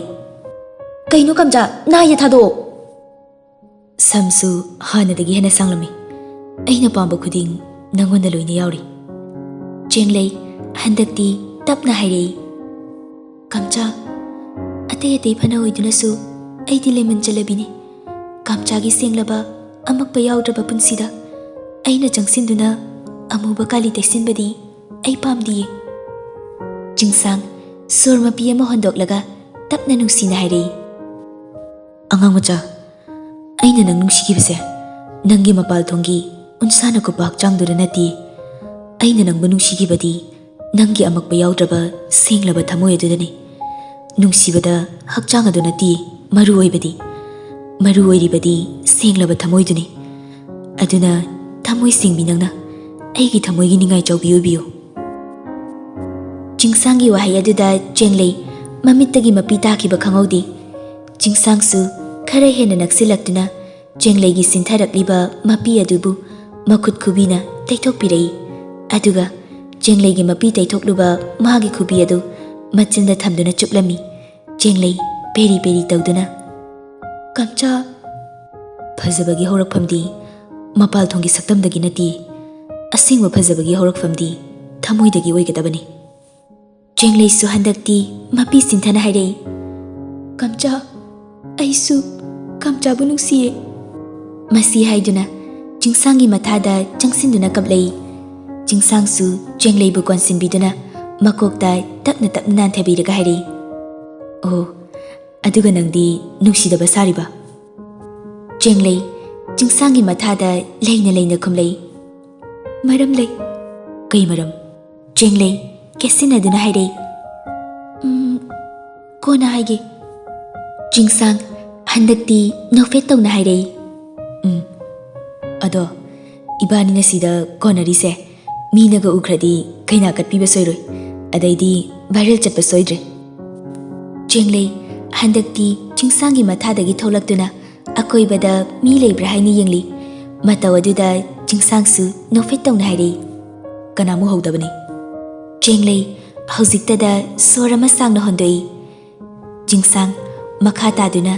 "ꯀꯩꯅꯣ ꯀꯝꯆꯥ, ꯅꯥ ꯌꯦ ꯊꯥꯗꯣꯛꯑꯣ!" ꯁꯝꯁꯨ ꯍꯥꯟꯅꯗꯒꯤ ꯍꯦꯟꯅ ꯁꯥꯡꯂꯝꯃꯤ꯫ "ꯑꯩꯅ ꯄꯥꯝꯕ ꯈꯨꯗꯤꯡ ꯅꯪꯉꯣꯟꯗ ꯂꯣꯏꯅ ꯌꯥꯎꯔꯤ꯫" ꯆꯦꯡꯂꯩ ꯍꯟꯗꯛꯇꯤ ꯇꯞꯅ ꯍꯥꯏꯔꯛꯏ꯫ "ꯀꯝꯆꯥ, ꯑꯇꯩ ꯑꯇꯩ ꯐꯅ ꯑꯣꯏꯗꯨꯅꯁꯨ ꯑꯩꯗꯤ ꯂꯦꯃꯟ ꯖꯂꯕꯤꯅꯤ꯫ ꯀꯝꯆꯥꯒꯤ ꯁꯦꯡꯂꯕ ꯑꯃꯛꯄ ꯌꯥꯎꯗ꯭ꯔꯕ ꯄꯨꯟꯁꯤꯗ ꯑꯩꯅ ꯆꯪꯁꯤꯟꯗꯨꯅ ꯑꯃꯨꯕ ꯀꯥꯂꯤ ꯇꯩꯁꯤꯟꯕꯗꯤ ꯑꯩ ꯄꯥꯝꯗꯤꯌꯦ꯫" ꯆꯤꯡꯁꯥꯡ ꯁꯣꯔ ꯃꯄꯤ ꯑꯃ ꯍꯣꯟꯗꯣꯛꯂꯒ ꯇꯞꯅ ꯅꯨꯡꯁꯤꯅ ꯍꯥꯏꯔꯛꯏ꯫ "ꯑꯉꯥꯡ ꯃꯆꯥ, ꯑꯩꯅ ꯅꯪ ꯅꯨꯡꯁꯤꯈꯤꯕꯁꯦ ꯅꯪꯒꯤ ꯃꯄꯥꯜ ꯊꯣꯡꯒꯤ ꯎꯟꯁꯥꯅ ꯀꯨꯞꯄ ꯍꯛꯆꯥꯡꯗꯨꯗ ꯅꯠꯇꯦ꯫ ꯑꯩꯅ ꯅꯪꯕꯨ ꯅꯨꯡꯁꯤꯈꯤꯕꯗꯤ ꯅꯪꯒꯤ ꯑꯃꯛꯄ ꯌꯥꯎꯗ꯭ꯔꯕ ꯁꯦꯡꯂꯕ ꯊꯃꯣꯏ ꯑꯗꯨꯗꯅꯤ꯫ ꯅꯨꯡꯁꯤꯕꯗ ꯍꯛꯆꯥꯡ ꯑꯗꯨ ꯅꯠꯇꯦ ꯃꯔꯨ ꯑꯣꯏꯕꯗꯤ꯫ ꯃꯔꯨ ꯑꯣꯏꯔꯤꯕꯗꯤ ꯁꯦꯡꯂꯕ ꯊꯃꯣꯏꯗꯨꯅꯤ꯫ ꯑꯗꯨꯅ ꯊꯃꯣꯏ ꯁꯦꯡꯕꯤ ꯅꯪꯅ ꯑꯩꯒꯤ ꯊꯃꯣꯏꯒꯤ ꯅꯤꯡꯉꯥꯏ ꯆꯥꯎꯕꯤ ꯑꯣꯏꯕꯤꯌꯨ꯫" ꯆꯤꯡꯁꯥꯡꯒꯤ ꯋꯥꯍꯩ ꯑꯗꯨꯗ ꯆꯦꯡꯂꯩ ꯃꯃꯤꯠꯇꯒꯤ ꯃꯄꯤ ꯇꯥꯈꯤꯕ ꯈꯪꯍꯧꯗꯦ꯫ ꯆꯤꯡꯁꯥꯡꯁꯨ ꯈꯔ ꯍꯦꯟꯅ ꯅꯛꯁꯤꯜꯂꯛꯇꯨꯅ ꯆꯦꯡꯂꯩꯒꯤ ꯁꯤꯟꯊꯔꯛꯂꯤꯕ ꯃꯄꯤ ꯑꯗꯨꯕꯨ ꯃꯈꯨꯠ ꯈꯨꯕꯤꯅ ꯇꯩꯊꯣꯛꯄꯤꯔꯛꯏ꯫ ꯑꯗꯨꯒ ꯆꯦꯡꯂꯩꯒꯤ ꯃꯄꯤ ꯇꯩꯊꯣꯛꯂꯨꯕ ꯃꯥꯒꯤ ꯈꯨꯕꯤ ꯑꯗꯨ ꯃꯆꯤꯟꯗ ꯊꯝꯗꯨꯅ ꯆꯨꯞꯂꯝꯃꯤ꯫ ꯆꯦꯡꯂꯩ ꯄꯦꯔꯤ ꯄꯦꯔꯤ ꯇꯧꯗꯨꯅ, "ꯀꯝꯆꯥ, ꯐꯖꯕꯒꯤ ꯍꯧꯔꯛꯐꯝꯗꯤ ꯃꯄꯥꯜ ꯊꯣꯡꯒꯤ ꯁꯛꯇꯝꯗꯒꯤ ꯅꯠꯇꯦ꯫ ꯑꯁꯦꯡꯕ ꯐꯖꯕꯒꯤ ꯍꯧꯔꯛꯐꯝꯗꯤ ꯊꯃꯣꯏꯗꯒꯤ ꯑꯣꯏꯒꯗꯕꯅꯤ꯫" ꯆꯦꯡꯂꯩꯁꯨ ꯍꯟꯗꯛꯇꯤ ꯃꯄꯤ ꯁꯤꯟꯊꯅ ꯍꯥꯏꯔꯛꯏ, "ꯀꯝꯆꯥ, ꯑꯩꯁꯨ ꯀꯝꯆꯥꯕꯨ ꯅꯨꯡꯁꯤꯌꯦ꯫" ꯃꯁꯤ ꯍꯥꯏꯗꯨꯅ ꯆꯤꯡꯁꯥꯡꯒꯤ ꯃꯊꯥꯗ ꯆꯪꯁꯤꯟꯗꯨꯅ ꯀꯞꯂꯛꯏ꯫ ꯆꯤꯡꯁꯥꯡꯁꯨ ꯆꯦꯡꯂꯩꯕꯨ ꯀꯣꯟꯁꯤꯟꯕꯤꯗꯨꯅ ꯃꯀꯣꯛꯇ ꯇꯞꯅ ꯇꯞꯅ ꯅꯥꯟꯊꯕꯤꯔꯒ ꯍꯥꯏꯔꯛꯏ, "ꯑꯣ, ꯑꯗꯨꯒ ꯅꯪꯗꯤ ꯅꯨꯡꯁꯤꯗꯕ ꯁꯥꯔꯤꯕ?" ꯆꯦꯡꯂꯩ ꯆꯤꯡꯁꯥꯡꯒꯤ ꯃꯊꯥꯗ ꯂꯩꯅ ꯂꯩꯅ ꯈꯨꯝꯂꯛꯏ, "ꯃꯔꯝ ꯂꯩ꯫" "ꯀꯩ ꯃꯔꯝ?" ꯆꯦꯡꯂꯩ ꯀꯦꯠꯁꯤꯟꯅꯗꯨꯅ ꯍꯥꯏꯔꯛꯏ, "ꯎꯝ, ꯀꯣꯟꯅ ꯍꯥꯏꯒꯦ꯫" ꯆꯤꯡꯁꯥꯡ ꯍꯟꯗꯛꯇꯤ ꯅꯣꯛꯐꯦꯠ ꯇꯧꯅ ꯍꯥꯏꯔꯛꯏ, "ꯎꯝ, ꯑꯗꯣ ꯏꯕꯥꯅꯤꯅ ꯁꯤꯗ ꯀꯣꯟꯅꯔꯤꯁꯦ ꯃꯤꯅꯒ ꯎꯈ꯭ꯔꯗꯤ ꯀꯩꯅꯥ ꯀꯠꯄꯤꯕ ꯁꯣꯏꯔꯣꯏ, ꯑꯗꯩꯗꯤ ꯚꯥꯏꯔꯦꯜ ꯆꯠꯄ ꯁꯣꯏꯗ꯭ꯔꯦ꯫" ꯆꯦꯡꯂꯩ ꯍꯟꯗꯛꯇꯤ ꯆꯤꯡꯁꯥꯡꯒꯤ ꯃꯊꯥꯗꯒꯤ ꯊꯣꯛꯂꯛꯇꯨꯅ ꯑꯀꯣꯏꯕꯗ ꯃꯤ ꯂꯩꯕ꯭ꯔꯥ ꯍꯥꯏꯅ ꯌꯦꯡꯂꯤ꯫ ꯃꯇꯧ ꯑꯗꯨꯗ ꯆꯤꯡꯁꯥꯡꯁꯨ ꯅꯣꯛꯐꯦꯠ ꯇꯧꯅ ꯍꯥꯏꯔꯛꯏ꯫ "ꯀꯅꯥꯃꯨꯛ ꯍꯧꯗꯕꯅꯤ?" ꯆꯦꯡꯂꯩ ꯍꯧꯖꯤꯛꯇꯗ ꯁꯣꯔ ꯑꯃ ꯁꯥꯡꯅ ꯍꯣꯟꯗꯣꯛꯏ꯫ ꯆꯤꯡꯁꯥꯡ ꯃꯈꯥ ꯇꯥꯗꯨꯅ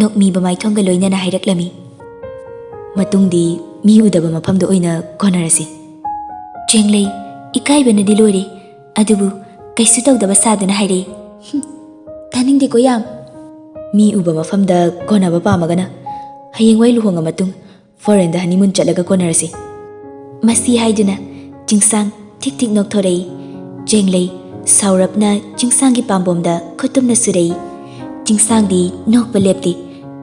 ꯅꯣꯛꯃꯤꯕ ꯃꯥꯏꯊꯣꯡꯒ ꯂꯣꯏꯅꯅ ꯍꯥꯏꯔꯛꯂꯝꯃꯤ꯫ "ꯃꯇꯨꯡꯗꯤ ꯃꯤ ꯎꯗꯕ ꯃꯐꯝꯗ ꯑꯣꯏꯅ ꯀꯣꯟꯅꯔꯁꯤ꯫" ꯆꯦꯡꯂꯩ ꯏꯀꯥꯏꯕꯅꯗꯤ ꯂꯣꯏꯔꯦ, ꯑꯗꯨꯕꯨ ꯀꯩꯁꯨ ꯇꯧꯗꯕ ꯁꯥꯗꯨꯅ ꯍꯥꯏꯔꯛꯏ꯫ "ꯍꯨꯝ, ꯇꯥꯅꯤꯡꯗꯦꯀꯣ ꯌꯥꯝ꯫ ꯃꯤ ꯎꯕ ꯃꯐꯝꯗ ꯀꯣꯟꯅꯕ ꯄꯥꯝꯃꯒꯅ ꯍꯌꯦꯡꯋꯥꯏ ꯂꯨꯍꯣꯡꯉ ꯃꯇꯨꯡ ꯐꯣꯔꯦꯟꯗ ꯍꯅꯤꯃꯨꯟ ꯆꯠꯂꯒ ꯀꯣꯟꯅꯔꯁꯤ꯫" ꯃꯁꯤ ꯍꯥꯏꯗꯨꯅ ꯆꯤꯡꯁꯥꯡ ꯊꯤꯛ ꯊꯤꯛ ꯅꯣꯛꯊꯣꯔꯛꯏ꯫ ꯆꯦꯡꯂꯩ ꯁꯥꯎꯔꯞꯅ ꯆꯤꯡꯁꯥꯡꯒꯤ ꯄꯥꯝꯕꯣꯝꯗ ꯈꯨꯠꯇꯨꯝꯅ ꯁꯨꯔꯛꯏ꯫ ꯆꯤꯡꯁꯥꯡꯗꯤ ꯅꯣꯛꯄ ꯂꯦꯞꯇꯦ꯫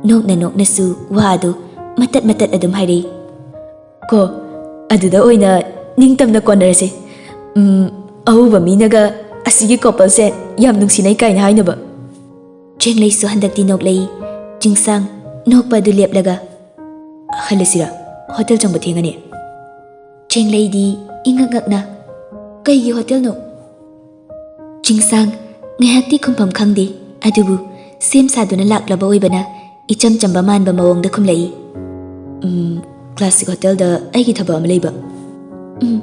ꯅꯣꯛꯅ ꯅꯣꯛꯅꯁꯨ ꯋꯥ ꯑꯗꯨ ꯃꯇꯠ ꯃꯇꯠ ꯑꯗꯨꯝ ꯍꯥꯏꯔꯛꯏ꯫ "ꯀꯣ, ꯑꯗꯨꯗ ꯑꯣꯏꯅ ꯅꯤꯡꯇꯝꯅ ꯀꯣꯟꯅꯔꯁꯦ꯫ ꯎꯝ, ꯑꯎꯕ ꯃꯤꯅꯒ ꯑꯁꯤꯒꯤ ꯀꯣꯄꯜꯁꯦ ꯌꯥꯝ ꯅꯨꯡꯁꯤꯅꯩ ꯀꯥꯏꯅ ꯍꯥꯏꯅꯕ꯫" ꯆꯦꯡꯂꯩꯁꯨ ꯍꯟꯗꯛꯇꯤ ꯅꯣꯛꯂꯛꯏ꯫ ꯆꯤꯡꯁꯥꯡ ꯅꯣꯛꯄ ꯑꯗꯨ ꯂꯦꯞꯂꯒ, "ꯍꯜꯂꯁꯤꯔ? ꯍꯣꯇꯦꯜ ꯆꯪꯕ ꯊꯦꯡꯉꯅꯤ꯫" ꯆꯦꯡꯂꯩꯗꯤ ꯏꯉꯛ ꯉꯛꯅ, "ꯀꯩꯒꯤ ꯍꯣꯇꯦꯜꯅꯣ?" ꯆꯤꯡꯁꯥꯡ ꯉꯥꯏꯍꯥꯛꯇꯤ ꯈꯨꯝꯐꯝ ꯈꯪꯗꯦ, ꯑꯗꯨꯕꯨ ꯁꯦꯝ ꯁꯥꯗꯨꯅ ꯂꯥꯛꯂꯕ ꯑꯣꯏꯕꯅ ꯏꯆꯝ ꯆꯝꯕ ꯃꯥꯟꯕ ꯃꯑꯣꯡꯗ ꯈꯨꯝꯂꯛꯏ꯫ "ꯎꯝ, ꯀ꯭ꯂꯥꯁꯤꯛ ꯍꯣꯇꯦꯜꯗ ꯑꯩꯒꯤ ꯊꯕꯛ ꯑꯃ ꯂꯩꯕ꯫" "ꯎꯝ,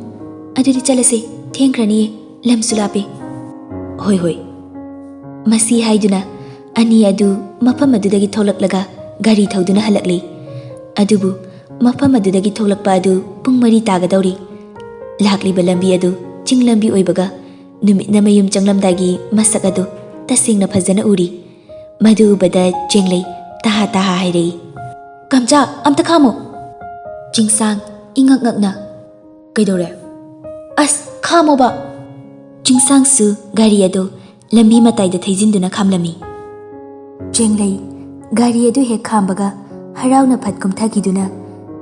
ꯑꯗꯨꯗꯤ ꯆꯠꯂꯁꯦ, ꯊꯦꯡꯈ꯭ꯔꯅꯤꯌꯦ, ꯂꯝꯁꯨ ꯂꯥꯞꯄꯦ꯫" "ꯍꯣꯏ, ꯍꯣꯏ꯫" ꯃꯁꯤ ꯍꯥꯏꯗꯨꯅ ꯑꯅꯤ ꯑꯗꯨ ꯃꯐꯝ ꯑꯗꯨꯗꯒꯤ ꯊꯣꯛꯂꯛꯂꯒ ꯒꯥꯔꯤ ꯊꯧꯗꯨꯅ ꯍꯜꯂꯛꯂꯤ꯫ ꯑꯗꯨꯕꯨ ꯃꯐꯝ ꯑꯗꯨꯗꯒꯤ ꯊꯣꯛꯂꯛꯄ ꯑꯗꯨ ꯄꯨꯡ ꯃꯔꯤ ꯇꯥꯒꯗꯧꯔꯤ꯫ ꯂꯥꯛꯂꯤꯕ ꯂꯝꯕꯤ ꯑꯗꯨ ꯆꯤꯡ ꯂꯝꯕꯤ ꯑꯣꯏꯕꯒ ꯅꯨꯃꯤꯠꯅ ꯃꯌꯨꯝ ꯆꯪꯂꯝꯗꯥꯏꯒꯤ ꯃꯁꯛ ꯑꯗꯨ ꯇꯁꯦꯡꯅ ꯐꯖꯅ ꯎꯔꯤ꯫ ꯃꯗꯨ ꯎꯕꯗ ꯆꯦꯡꯂꯩ ꯇꯍꯥ ꯇꯍꯥ ꯍꯥꯏꯔꯛꯏ꯫ "ꯀꯝꯆꯥ, ꯑꯝꯇ ꯈꯥꯝꯃꯣ!" ꯆꯤꯡꯁꯥꯡ ꯏꯉꯛ ꯉꯛꯅ, "ꯀꯩꯗꯧꯔꯦ?" "ꯑꯁ, ꯈꯥꯝꯃꯣꯕ!" ꯆꯤꯡꯁꯥꯡꯁꯨ ꯒꯥꯔꯤ ꯑꯗꯨ ꯂꯝꯕꯤ ꯃꯇꯥꯏꯗ ꯊꯩꯖꯤꯟꯗꯨꯅ ꯈꯥꯝꯂꯝꯃꯤ꯫ ꯆꯦꯡꯂꯩ ꯒꯥꯔꯤ ꯑꯗꯨ ꯍꯦꯛ ꯈꯥꯝꯕꯒ ꯍꯔꯥꯎꯅ ꯐꯠ ꯀꯨꯝꯊꯈꯤꯗꯨꯅ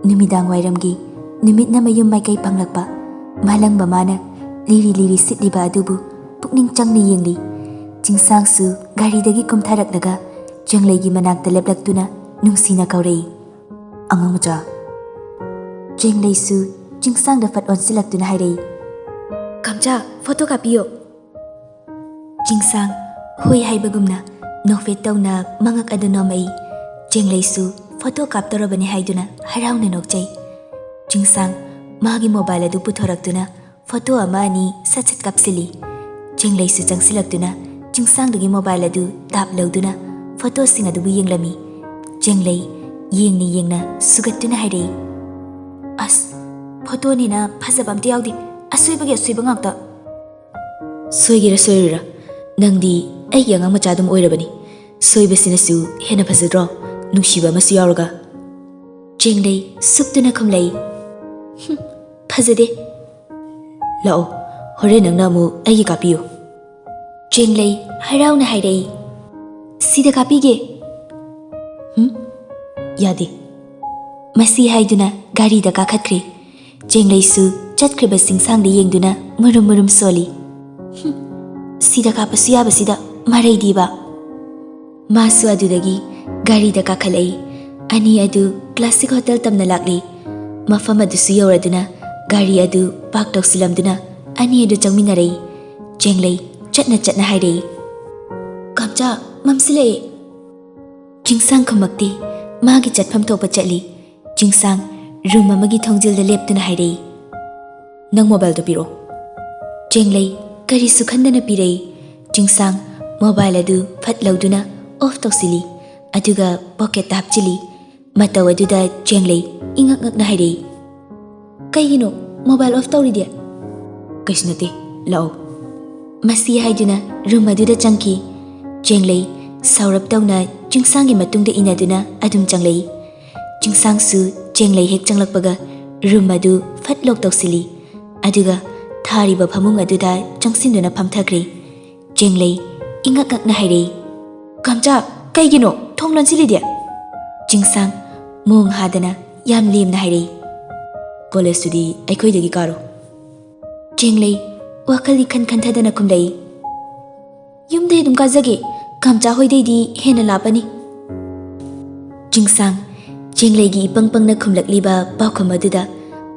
ꯅꯨꯃꯤꯗꯥꯡ ꯋꯥꯏꯔꯝꯒꯤ ꯅꯨꯃꯤꯠꯅ ꯃꯌꯨꯝ ꯃꯥꯏꯀꯩ ꯐꯪꯂꯛꯄ ꯃꯥꯂꯪꯕ ꯃꯥꯅ ꯂꯤꯔꯤ ꯂꯤꯔꯤ ꯁꯤꯠꯂꯤꯕ ꯑꯗꯨꯕꯨ ꯄꯨꯛꯅꯤꯡ ꯆꯪꯅ ꯌꯦꯡꯂꯤ꯫ ꯆꯤꯡꯁꯥꯡꯁꯨ ꯒꯥꯔꯤꯗꯒꯤ ꯀꯨꯝꯊꯔꯛꯂꯒ ꯆꯦꯡꯂꯩꯒꯤ ꯃꯅꯥꯛꯇ ꯂꯦꯞꯂꯛꯇꯨꯅ ꯅꯨꯡꯁꯤꯅ ꯀꯧꯔꯛꯏ꯫ "ꯑꯉꯥꯡ ꯃꯆꯥ꯫" ꯆꯦꯡꯂꯩꯁꯨ ꯆꯤꯡꯁꯥꯡꯗ ꯐꯠ ꯑꯣꯟꯁꯤꯜꯂꯛꯇꯨꯅ ꯍꯥꯏꯔꯛꯏ꯫ "ꯀꯝꯆꯥ, ꯐꯣꯇꯣ ꯀꯥꯞꯄꯤꯌꯣ꯫" ꯆꯤꯡꯁꯥꯡ ꯍꯣꯏ ꯍꯥꯏꯕꯒꯨꯝꯅ ꯅꯣꯛꯐꯦꯠ ꯇꯧꯅ ꯃꯉꯛ ꯑꯗꯨ ꯅꯣꯝꯃꯛꯏ꯫ ꯆꯦꯡꯂꯩꯁꯨ ꯐꯣꯇꯣ ꯀꯥꯞꯇꯧꯔꯕꯅꯤ ꯍꯥꯏꯗꯨꯅ ꯍꯔꯥꯎꯅ ꯅꯣꯛꯆꯩ꯫ ꯆꯤꯡꯁꯥꯡ ꯃꯥꯒꯤ ꯃꯣꯕꯥꯏꯜ ꯑꯗꯨ ꯄꯨꯊꯣꯔꯛꯇꯨꯅ ꯐꯣꯇꯣ ꯑꯃ ꯑꯅꯤ ꯁꯠ ꯁꯠ ꯀꯥꯞꯁꯤꯜꯂꯤ꯫ ꯆꯦꯡꯂꯩꯁꯨ ꯆꯪꯁꯤꯜꯂꯛꯇꯨꯅ ꯆꯤꯡꯁꯥꯡꯗꯒꯤ ꯃꯣꯕꯥꯏꯜ ꯑꯗꯨ ꯇꯥꯞ ꯂꯧꯗꯨꯅ ꯐꯣꯇꯣꯁꯤꯡ ꯑꯗꯨꯕꯨ ꯌꯦꯡꯂꯝꯃꯤ꯫ ꯆꯦꯡꯂꯩ ꯌꯦꯡꯅ ꯌꯦꯡꯅ ꯁꯨꯒꯠꯇꯨꯅ ꯍꯥꯏꯔꯛꯏ, "ꯑꯁ, ꯐꯣꯇꯣꯅꯤꯅ ꯐꯖꯕ ꯑꯝꯇ ꯌꯥꯎꯗꯦ, ꯑꯁꯣꯏꯕꯒꯤ ꯑꯁꯣꯏꯕ ꯉꯥꯛꯇ꯫ ꯁꯣꯏꯒꯦꯔꯥ ꯁꯣꯏꯔꯣꯏꯔꯥ, ꯅꯪꯗꯤ ꯑꯩꯒꯤ ꯑꯉꯥꯡ ꯃꯆꯥ ꯑꯗꯨꯝ ꯑꯣꯏꯔꯕꯅꯤ꯫ ꯁꯣꯏꯕꯁꯤꯅꯁꯨ ꯍꯦꯟꯅ ꯐꯖꯗ꯭ꯔꯣ, ꯅꯨꯡꯁꯤꯕ ꯑꯃꯁꯨ ꯌꯥꯎꯔꯒ?" ꯆꯦꯡꯂꯩ ꯁꯨꯞꯇꯨꯅ ꯈꯨꯝꯂꯛꯏ, "ꯍꯨꯝ, ꯐꯖꯗꯦ꯫ ꯂꯥꯛꯑꯣ, ꯍꯣꯔꯦꯟ ꯅꯪꯅ ꯑꯃꯨꯛ ꯑꯩꯒꯤ ꯀꯥꯞꯄꯤꯌꯨ꯫" ꯆꯦꯡꯂꯩ ꯍꯔꯥꯎꯅ ꯍꯥꯏꯔꯛꯏ, "ꯁꯤꯗ ꯀꯥꯞꯄꯤꯒꯦ꯫" "ꯍꯨꯝ, ꯌꯥꯗꯦ꯫" ꯃꯁꯤ ꯍꯥꯏꯗꯨꯅ ꯒꯥꯔꯤꯗ ꯀꯥꯈꯠꯈ꯭ꯔꯦ꯫ ꯆꯦꯡꯂꯩꯁꯨ ꯆꯠꯈ꯭ꯔꯤꯕ ꯆꯤꯡꯁꯥꯡꯗ ꯌꯦꯡꯗꯨꯅ ꯃꯨꯔꯨꯝ ꯃꯨꯔꯨꯝ ꯁꯣꯜꯂꯤ꯫ "ꯍꯨꯝ, ꯁꯤꯗ ꯀꯥꯞꯄꯁꯨ ꯌꯥꯕꯁꯤꯗ ꯃꯔꯩꯗꯤꯕ꯫" ꯃꯥꯁꯨ ꯑꯗꯨꯗꯒꯤ ꯒꯥꯔꯤꯗ ꯀꯥꯈꯠꯂꯛꯏ꯫ ꯑꯅꯤ ꯑꯗꯨ ꯀ꯭ꯂꯥꯁꯤꯛ ꯍꯣꯇꯦꯜ ꯇꯝꯅ ꯂꯥꯛꯂꯤ꯫ ꯃꯐꯝ ꯑꯗꯨꯁꯨ ꯌꯧꯔꯗꯨꯅ ꯒꯥꯔꯤ ꯑꯗꯨ ꯄꯥꯔꯛ ꯇꯧꯁꯤꯜꯂꯝꯗꯨꯅ ꯑꯅꯤ ꯑꯗꯨ ꯆꯪꯃꯤꯟꯅꯔꯛꯏ꯫ ꯆꯦꯡꯂꯩ ꯆꯠꯅ ꯆꯠꯅ ꯍꯥꯏꯔꯛꯏ, "ꯀꯥꯝꯆꯥ, ꯃꯝꯁꯤꯜꯂꯛꯑꯦ꯫" ꯆꯤꯡꯁꯥꯡ ꯈꯨꯝꯃꯛꯇꯦ꯫ ꯃꯥꯒꯤ ꯆꯠꯐꯝ ꯊꯣꯛꯄ ꯆꯠꯂꯤ꯫ ꯆꯤꯡꯁꯥꯡ ꯔꯨꯝ ꯑꯃꯒꯤ ꯊꯣꯡꯖꯤꯜꯗ ꯂꯦꯞꯇꯨꯅ ꯍꯥꯏꯔꯛꯏ, "ꯅꯪ ꯃꯣꯕꯥꯏꯜꯗꯣ ꯄꯤꯔꯛꯑꯣ꯫" ꯆꯦꯡꯂꯩ ꯀꯔꯤꯁꯨ ꯈꯟꯗꯅ ꯄꯤꯔꯛꯏ꯫ ꯆꯤꯡꯁꯥꯡ ꯃꯣꯕꯥꯏꯜ ꯑꯗꯨ ꯐꯠ ꯂꯧꯗꯨꯅ ꯑꯣꯐ ꯇꯧꯁꯤꯜꯂꯤ, ꯑꯗꯨꯒ ꯄꯣꯀꯦꯠꯇ ꯍꯥꯞꯆꯤꯜꯂꯤ꯫ ꯃꯇꯧ ꯑꯗꯨꯗ ꯆꯦꯡꯂꯩ ꯏꯉꯛ ꯉꯛꯅ ꯍꯥꯏꯔꯛꯏ, "ꯀꯩꯒꯤꯅꯣ ꯃꯣꯕꯥꯏꯜ ꯑꯣꯐ ꯇꯧꯔꯤꯗꯤ?" "ꯀꯩꯁꯨ ꯅꯠꯇꯦ, ꯂꯥꯛꯑꯣ꯫" ꯃꯁꯤ ꯍꯥꯏꯗꯨꯅ ꯔꯨꯝ ꯑꯗꯨꯗ ꯆꯪꯈꯤ꯫ ꯆꯦꯡꯂꯩ ꯁꯥꯎꯔꯞ ꯇꯧꯅ ꯆꯤꯡꯁꯥꯡꯒꯤ ꯃꯇꯨꯡꯗ ꯏꯟꯅꯗꯨꯅ ꯑꯗꯨꯝ ꯆꯪꯂꯛꯏ꯫ ꯆꯤꯡꯁꯥꯡꯁꯨ ꯆꯦꯡꯂꯩ ꯍꯦꯛ ꯆꯪꯂꯛꯄꯒ ꯔꯨꯝ ꯑꯗꯨ ꯐꯠ ꯂꯣꯛ ꯇꯧꯁꯤꯜꯂꯤ꯫ ꯑꯗꯨꯒ ꯊꯥꯔꯤꯕ ꯐꯃꯨꯡ ꯑꯗꯨꯗ ꯆꯪꯁꯤꯟꯗꯨꯅ ꯐꯝꯊꯈ꯭ꯔꯦ꯫ ꯆꯦꯡꯂꯩ ꯏꯉꯛ ꯉꯛꯅ ꯍꯥꯏꯔꯛꯏ, "ꯀꯥꯝꯆꯥ, ꯀꯩꯒꯤꯅꯣ ꯊꯣꯡ ꯂꯣꯟꯁꯤꯜꯂꯤꯗꯤ?" ꯆꯤꯡꯁꯥꯡ ꯃꯣꯡ ꯍꯥꯗꯅ ꯌꯥꯝ ꯂꯦꯝꯅ ꯍꯥꯏꯔꯛꯏ, "ꯀꯣꯂꯦꯖꯇꯨꯗꯤ ꯑꯩꯈꯣꯏꯗꯒꯤ ꯀꯥꯔꯣ꯫" ꯆꯦꯡꯂꯩ ꯋꯥꯈꯜ ꯏꯈꯟ ꯈꯟꯊꯗꯅ ꯈꯨꯝꯂꯛꯏ, "ꯌꯨꯝꯗꯩ ꯑꯗꯨꯝ ꯀꯥꯖꯒꯦ, ꯀꯥꯝꯆꯥ ꯍꯣꯏꯗꯩꯗꯤ ꯍꯦꯟꯅ ꯂꯥꯞꯄꯅꯤ꯫" ꯆꯤꯡꯁꯥꯡ ꯆꯦꯡꯂꯩꯒꯤ ꯏꯄꯪ ꯄꯪꯅ ꯈꯨꯝꯂꯛꯂꯤꯕ ꯄꯥꯎꯈꯨꯝ ꯑꯗꯨꯗ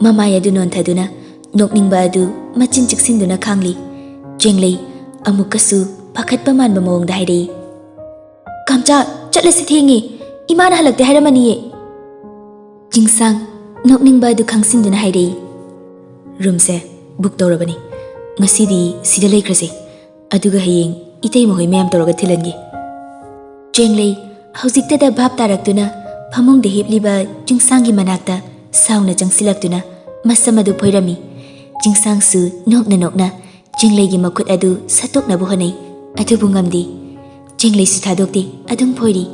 ꯃꯃꯥꯏ ꯑꯗꯨ ꯅꯣꯟꯊꯗꯨꯅ ꯅꯣꯛꯅꯤꯡꯕ ꯑꯗꯨ ꯃꯆꯤꯟ ꯆꯤꯛꯁꯤꯟꯗꯨꯅ ꯈꯥꯡꯂꯤ꯫ ꯆꯦꯡꯂꯩ ꯑꯃꯨꯛꯀꯁꯨ ꯄꯥꯈꯠꯄ ꯃꯥꯟꯕ ꯃꯑꯣꯡꯗ ꯍꯥꯏꯔꯛꯏ, "ꯆꯥ, ꯆꯠꯂꯁꯤ, ꯊꯦꯡꯉꯦ꯫ ꯏꯃꯥꯅ ꯍꯜꯂꯛꯇꯦ ꯍꯥꯏꯔꯝꯃꯅꯤꯌꯦ꯫" ꯆꯤꯡꯁꯥꯡ ꯅꯣꯛꯅꯤꯡꯕ ꯑꯗꯨ ꯈꯪꯁꯤꯟꯗꯨꯅ ꯍꯥꯏꯔꯛꯏ꯫ "ꯔꯨꯝꯁꯦ ꯕꯨꯛ ꯇꯧꯔꯕꯅꯤ꯫ ꯉꯁꯤꯗꯤ ꯁꯤꯗ ꯂꯩꯈ꯭ꯔꯁꯦ꯫ ꯑꯗꯨꯒ ꯍꯌꯦꯡ ꯏꯇꯩꯃ ꯍꯣꯏ ꯃꯌꯥꯝ ꯇꯧꯔꯒ ꯊꯤꯜꯍꯟꯒꯦ꯫" ꯆꯦꯡꯂꯩ ꯍꯧꯖꯤꯛꯇꯗ ꯚꯥꯞ ꯇꯥꯔꯛꯇꯨꯅ ꯐꯃꯨꯡꯗ ꯍꯤꯞꯂꯤꯕ ꯆꯤꯡꯁꯥꯡꯒꯤ ꯃꯅꯥꯛꯇ ꯁꯥꯎꯅ ꯆꯪꯁꯤꯜꯂꯛꯇꯨꯅ ꯃꯁꯝ ꯑꯗꯨ ꯐꯣꯏꯔꯝꯃꯤ꯫ ꯆꯤꯡꯁꯥꯡꯁꯨ ꯅꯣꯛꯅ ꯅꯣꯛꯅ ꯆꯦꯡꯂꯩꯒꯤ ꯃꯈꯨꯠ ꯑꯗꯨ ꯁꯠꯇꯣꯛꯅꯕ ꯍꯣꯠꯅꯩ, ꯑꯗꯨꯕꯨ ꯉꯝꯗꯦ꯫ ꯆꯦꯡꯂꯩꯁꯨ ꯊꯥꯗꯣꯛꯇꯦ, ꯑꯗꯨꯝ ꯐꯣꯏꯔꯤ꯫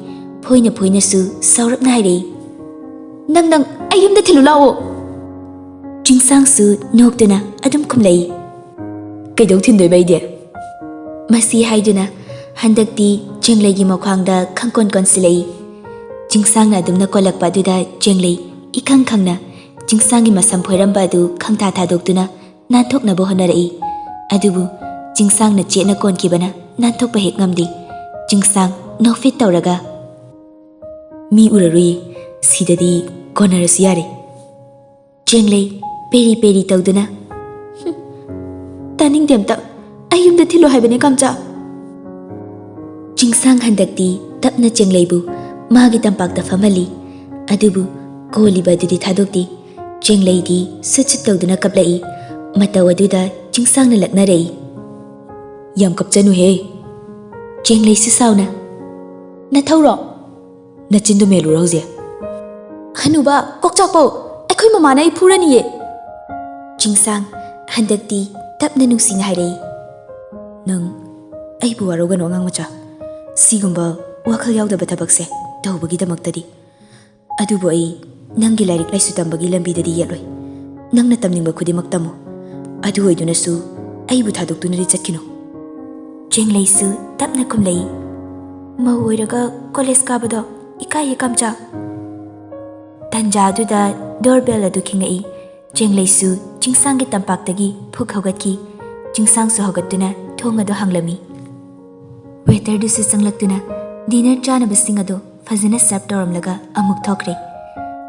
ꯐꯣꯏꯅ ꯐꯣꯏꯅꯁꯨ ꯁꯥꯎꯔꯞꯅ ꯍꯥꯏꯔꯛꯏ, "ꯅꯪ, ꯅꯪ ꯑꯩ ꯌꯨꯝꯗ ꯊꯤꯜꯂꯨ ꯂꯥꯛꯑꯣ꯫" ꯆꯤꯡꯁꯥꯡꯁꯨ ꯅꯣꯛꯇꯨꯅ ꯑꯗꯨꯝ ꯈꯨꯝꯂꯛꯏ, "ꯀꯩꯗꯧ ꯊꯤꯟꯗꯣꯏꯕ ꯑꯩꯗꯤ?" ꯃꯁꯤ ꯍꯥꯏꯗꯨꯅ ꯍꯟꯗꯛꯇꯤ ꯆꯦꯡꯂꯩꯒꯤ ꯃꯈ꯭ꯋꯥꯡꯗ ꯈꯪꯀꯣꯟ ꯀꯣꯟꯁꯤꯜꯂꯛꯏ꯫ ꯆꯤꯡꯁꯥꯡꯅ ꯑꯗꯨꯝꯅ ꯀꯣꯜꯂꯛꯄ ꯑꯗꯨꯗ ꯆꯦꯡꯂꯩ ꯏꯈꯪ ꯈꯪꯅ ꯆꯤꯡꯁꯥꯡꯒꯤ ꯃꯁꯝ ꯐꯣꯏꯔꯝꯕ ꯑꯗꯨ ꯈꯪꯊꯥ ꯊꯥꯗꯣꯛꯇꯨꯅ ꯅꯥꯟꯊꯣꯛꯅꯕ ꯍꯣꯠꯅꯔꯛꯏ꯫ ꯑꯗꯨꯕꯨ ꯆꯤꯡꯁꯥꯡꯅ ꯆꯦꯠꯅ ꯀꯣꯟꯈꯤꯕꯅ ꯅꯥꯟꯊꯣꯛꯄ ꯍꯦꯛ ꯉꯝꯗꯦ꯫ ꯆꯤꯡꯁꯥꯡ ꯅꯣꯛꯐꯦꯠ ꯇꯧꯔꯒ, "ꯃꯤ ꯎꯔꯔꯣꯏꯌꯦ, ꯁꯤꯗꯗꯤ ꯀꯣꯟꯅꯔꯁꯨ ꯌꯥꯔꯦ꯫" ꯆꯦꯡꯂꯩ ꯄꯦꯔꯤ ꯄꯦꯔꯤ ꯇꯧꯗꯨꯅ, "ꯍꯨꯝ, ꯇꯥꯅꯤꯡꯗꯦ ꯑꯝꯇ꯫ ꯑꯩ ꯌꯨꯝꯗ ꯊꯤꯜꯂꯣ ꯍꯥꯏꯕꯅꯦ, ꯀꯥꯝꯆꯥ꯫" ꯆꯤꯡꯁꯥꯡ ꯍꯟꯗꯛꯇꯤ ꯇꯞꯅ ꯆꯦꯡꯂꯩꯕꯨ ꯃꯥꯒꯤ ꯇꯝꯄꯥꯛꯇ ꯐꯝꯍꯜꯂꯤ꯫ ꯑꯗꯨꯕꯨ ꯀꯣꯜꯂꯤꯕ ꯑꯗꯨꯗꯤ ꯊꯥꯗꯣꯛꯇꯦ꯫ ꯆꯦꯡꯂꯩꯗꯤ ꯁꯨꯠ ꯁꯨꯠ ꯇꯧꯗꯨꯅ ꯀꯞꯂꯛꯏ꯫ ꯃꯇꯧ ꯑꯗꯨꯗ ꯆꯤꯡꯁꯥꯡꯅ ꯂꯛꯅꯔꯛꯏ, "ꯌꯥꯝ ꯀꯞꯆꯅꯨꯍꯦ꯫" ꯆꯦꯡꯂꯩꯁꯨ ꯁꯥꯎꯅ, "ꯅꯊꯧꯔꯣ?" "ꯅꯆꯤꯟꯗꯨ ꯃꯦꯜꯂꯨꯔꯣ ꯍꯧꯖꯤꯛ꯫" "ꯍꯅꯨꯕ, ꯀꯣꯛ ꯆꯥꯛꯄꯧ, ꯑꯩꯈꯣꯏ ꯃꯃꯥꯅ ꯑꯩ ꯐꯨꯔꯅꯤꯌꯦ꯫" ꯆꯤꯡꯁꯥꯡ ꯍꯟꯗꯛꯇꯤ ꯇꯞꯅ ꯅꯨꯡꯁꯤꯅ ꯍꯥꯏꯔꯛꯏ, "ꯅꯪ ꯑꯩꯕꯨ ꯋꯥꯔꯧꯒꯅꯨ ꯑꯉꯥꯡ ꯃꯆꯥ꯫ ꯁꯤꯒꯨꯝꯕ ꯋꯥꯈꯜ ꯌꯥꯎꯗꯕ ꯊꯕꯛꯁꯦ ꯇꯧꯕꯒꯤꯗꯃꯛꯇꯗꯤ꯫ ꯑꯗꯨꯕꯨ ꯑꯩ ꯅꯪꯒꯤ ꯂꯥꯏꯔꯤꯛ ꯂꯥꯏꯁꯨ ꯇꯝꯕꯒꯤ ꯂꯝꯕꯤꯗꯗꯤ ꯌꯦꯠꯂꯣꯏ꯫ ꯅꯪꯅ ꯇꯝꯅꯤꯡꯕ ꯈꯨꯗꯤꯡꯃꯛ ꯇꯝꯃꯨ꯫ ꯑꯗꯨ ꯑꯣꯏꯗꯨꯅꯁꯨ ꯑꯩꯕꯨ ꯊꯥꯗꯣꯛꯇꯨꯅꯗꯤ ꯆꯠꯈꯤꯅꯨ꯫" ꯆꯦꯡꯂꯩꯁꯨ ꯇꯞꯅ ꯈꯨꯝꯂꯛꯏ, "ꯃꯧ ꯑꯣꯏꯔꯒ ꯀꯣꯂꯦꯖ ꯀꯥꯕꯗꯣ ꯏꯀꯥꯏꯌꯦ, ꯀꯥꯝꯆꯥ꯫" ꯇꯟꯖꯥ ꯑꯗꯨꯗ ꯗꯣꯔꯕꯦꯜ ꯑꯗꯨ ꯈꯤꯡꯉꯛꯏ꯫ ꯆꯦꯡꯂꯩꯁꯨ ꯆꯤꯡꯁꯥꯡꯒꯤ ꯇꯝꯄꯥꯛꯇꯒꯤ ꯐꯨꯛ ꯍꯧꯒꯠꯈꯤ꯫ ꯆꯤꯡꯁꯥꯡꯁꯨ ꯍꯧꯒꯠꯇꯨꯅ ꯊꯣꯡ ꯑꯗꯨ ꯍꯥꯡꯂꯝꯃꯤ꯫ ꯋꯦꯇꯔꯗꯨꯁꯨ ꯆꯪꯂꯛꯇꯨꯅ ꯗꯤꯅꯔ ꯆꯥꯅꯕꯁꯤꯡ ꯑꯗꯨ ꯐꯖꯅ ꯁꯔꯚ ꯇꯧꯔꯝꯂꯒ ꯑꯃꯨꯛ ꯊꯣꯛꯈ꯭ꯔꯦ꯫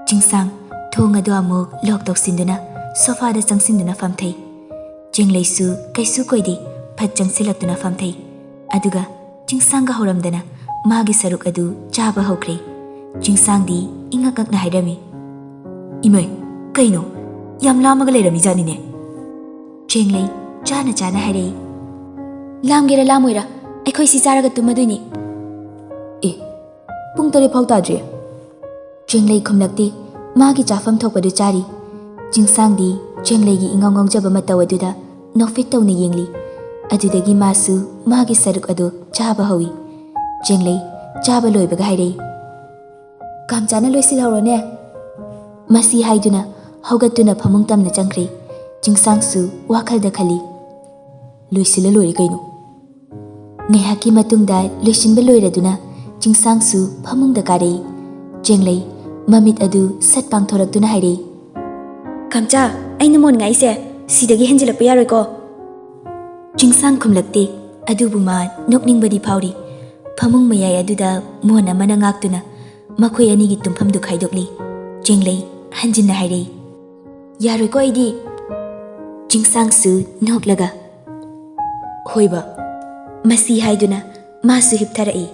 ꯆꯤꯡꯁꯥꯡ ꯊꯣꯡ ꯑꯗꯨ ꯑꯃꯨꯛ ꯂꯣꯛ ꯇꯧꯁꯤꯟꯗꯨꯅ ꯁꯣꯐꯥꯗ ꯆꯪꯁꯤꯟꯗꯨꯅ ꯐꯝꯊꯩ꯫ ꯆꯦꯡꯂꯩꯁꯨ ꯀꯩꯁꯨ ꯀꯣꯏꯗꯦ, ꯐꯠ ꯆꯪꯁꯤꯜꯂꯛꯇꯨꯅ ꯐꯝꯊꯩ꯫ ꯑꯗꯨꯒ ꯆꯤꯡꯁꯥꯡꯒ ꯍꯧꯔꯝꯗꯅ ꯃꯥꯒꯤ ꯁꯔꯨꯛ ꯑꯗꯨ ꯆꯥꯕ ꯍꯧꯈ꯭ꯔꯦ꯫ ꯆꯤꯡꯁꯥꯡꯗꯤ ꯏꯉꯛ ꯉꯛꯅ ꯍꯥꯏꯔꯝꯃꯤ, "ꯏꯃꯩ, ꯀꯩꯅꯣ? ꯌꯥꯝ ꯂꯥꯝꯃꯒ ꯂꯩꯔꯝꯃꯤꯖꯥꯠꯅꯤꯅꯦ꯫" ꯆꯦꯡꯂꯩ ꯆꯥꯅ ꯆꯥꯅ ꯍꯥꯏꯔꯛꯏ, "ꯂꯥꯝꯒꯦꯔꯥ ꯂꯥꯝꯃꯣꯏꯔꯥ, ꯑꯩꯈꯣꯏ ꯁꯤ ꯆꯥꯔꯒ ꯇꯨꯝꯃꯗꯣꯏꯅꯤ꯫" "ꯑꯦ, ꯄꯨꯡ ꯇꯔꯦꯠ ꯐꯥꯎ ꯇꯥꯗ꯭ꯔꯤ꯫" ꯆꯦꯡꯂꯩ ꯈꯨꯝꯂꯛꯇꯦ꯫ ꯃꯥꯒꯤ ꯆꯥꯐꯝ ꯊꯣꯛꯄꯗꯨ ꯆꯥꯔꯤ꯫ ꯆꯤꯡꯁꯥꯡꯗꯤ ꯆꯦꯡꯂꯩꯒꯤ ꯏꯉꯥꯎ ꯉꯥꯎꯖꯕ ꯃꯇꯧ ꯑꯗꯨꯗ ꯅꯣꯛꯐꯦꯠ ꯇꯧꯅ ꯌꯦꯡꯂꯤ꯫ ꯑꯗꯨꯗꯒꯤ ꯃꯥꯁꯨ ꯃꯥꯒꯤ ꯁꯔꯨꯛ ꯑꯗꯨ ꯆꯥꯕ ꯍꯧꯏ꯫ ꯆꯦꯡꯂꯩ ꯆꯥꯕ ꯂꯣꯏꯕꯒ ꯍꯥꯏꯔꯛꯏ, "ꯀꯥꯝꯆꯥꯅ ꯂꯣꯏꯁꯤꯜꯍꯧꯔꯣꯅꯦ꯫" ꯃꯁꯤ ꯍꯥꯏꯗꯨꯅ ꯍꯧꯒꯠꯇꯨꯅ ꯐꯃꯨꯡ ꯇꯝꯅ ꯆꯪꯈ꯭ꯔꯦ꯫ ꯆꯤꯡꯁꯥꯡꯁꯨ ꯋꯥꯈꯜꯗ ꯈꯜꯂꯤ, "ꯂꯣꯏꯁꯤꯜꯂ ꯂꯣꯏꯔꯦ ꯀꯩꯅꯣ꯫" ꯉꯥꯏꯍꯥꯛꯀꯤ ꯃꯇꯨꯡꯗ ꯂꯣꯏꯁꯤꯟꯕ ꯂꯣꯏꯔꯗꯨꯅ ꯆꯤꯡꯁꯥꯡꯁꯨ ꯐꯃꯨꯡꯗ ꯀꯥꯔꯛꯏ꯫ ꯆꯦꯡꯂꯩ ꯃꯃꯤꯠ ꯑꯗꯨ ꯁꯠ ꯄꯥꯡꯊꯣꯔꯛꯇꯨꯅ ꯍꯥꯏꯔꯛꯏ, "ꯀꯥꯝꯆꯥ, ꯑꯩꯅ ꯃꯣꯟ ꯉꯥꯛꯏꯁꯦ ꯁꯤꯗꯒꯤ ꯍꯦꯟꯖꯤꯜꯂꯛꯄ ꯌꯥꯔꯣꯏꯀꯣ꯫" ꯆꯤꯡꯁꯥꯡ ꯈꯨꯝꯂꯛꯇꯦ, ꯑꯗꯨꯕꯨ ꯃꯥ ꯅꯣꯛꯅꯤꯡꯕꯗꯤ ꯐꯥꯎꯔꯤ꯫ ꯐꯃꯨꯡ ꯃꯌꯥꯏ ꯑꯗꯨꯗ ꯃꯣꯟ ꯑꯃꯅ ꯉꯥꯛꯇꯨꯅ ꯃꯈꯣꯏ ꯑꯅꯤꯒꯤ ꯇꯨꯝꯐꯝꯗꯨ ꯈꯥꯏꯗꯣꯛꯂꯤ꯫ ꯆꯦꯡꯂꯩ ꯍꯟꯖꯤꯟꯅ ꯍꯥꯏꯔꯛꯏ, "ꯌꯥꯔꯣꯏꯀꯣ ꯑꯩꯗꯤ꯫" ꯆꯤꯡꯁꯥꯡꯁꯨ ꯅꯣꯛꯂꯒ, "ꯍꯣꯏꯕ꯫" ꯃꯁꯤ ꯍꯥꯏꯗꯨꯅ ꯃꯥꯁꯨ ꯍꯤꯞꯊꯔꯛꯏ꯫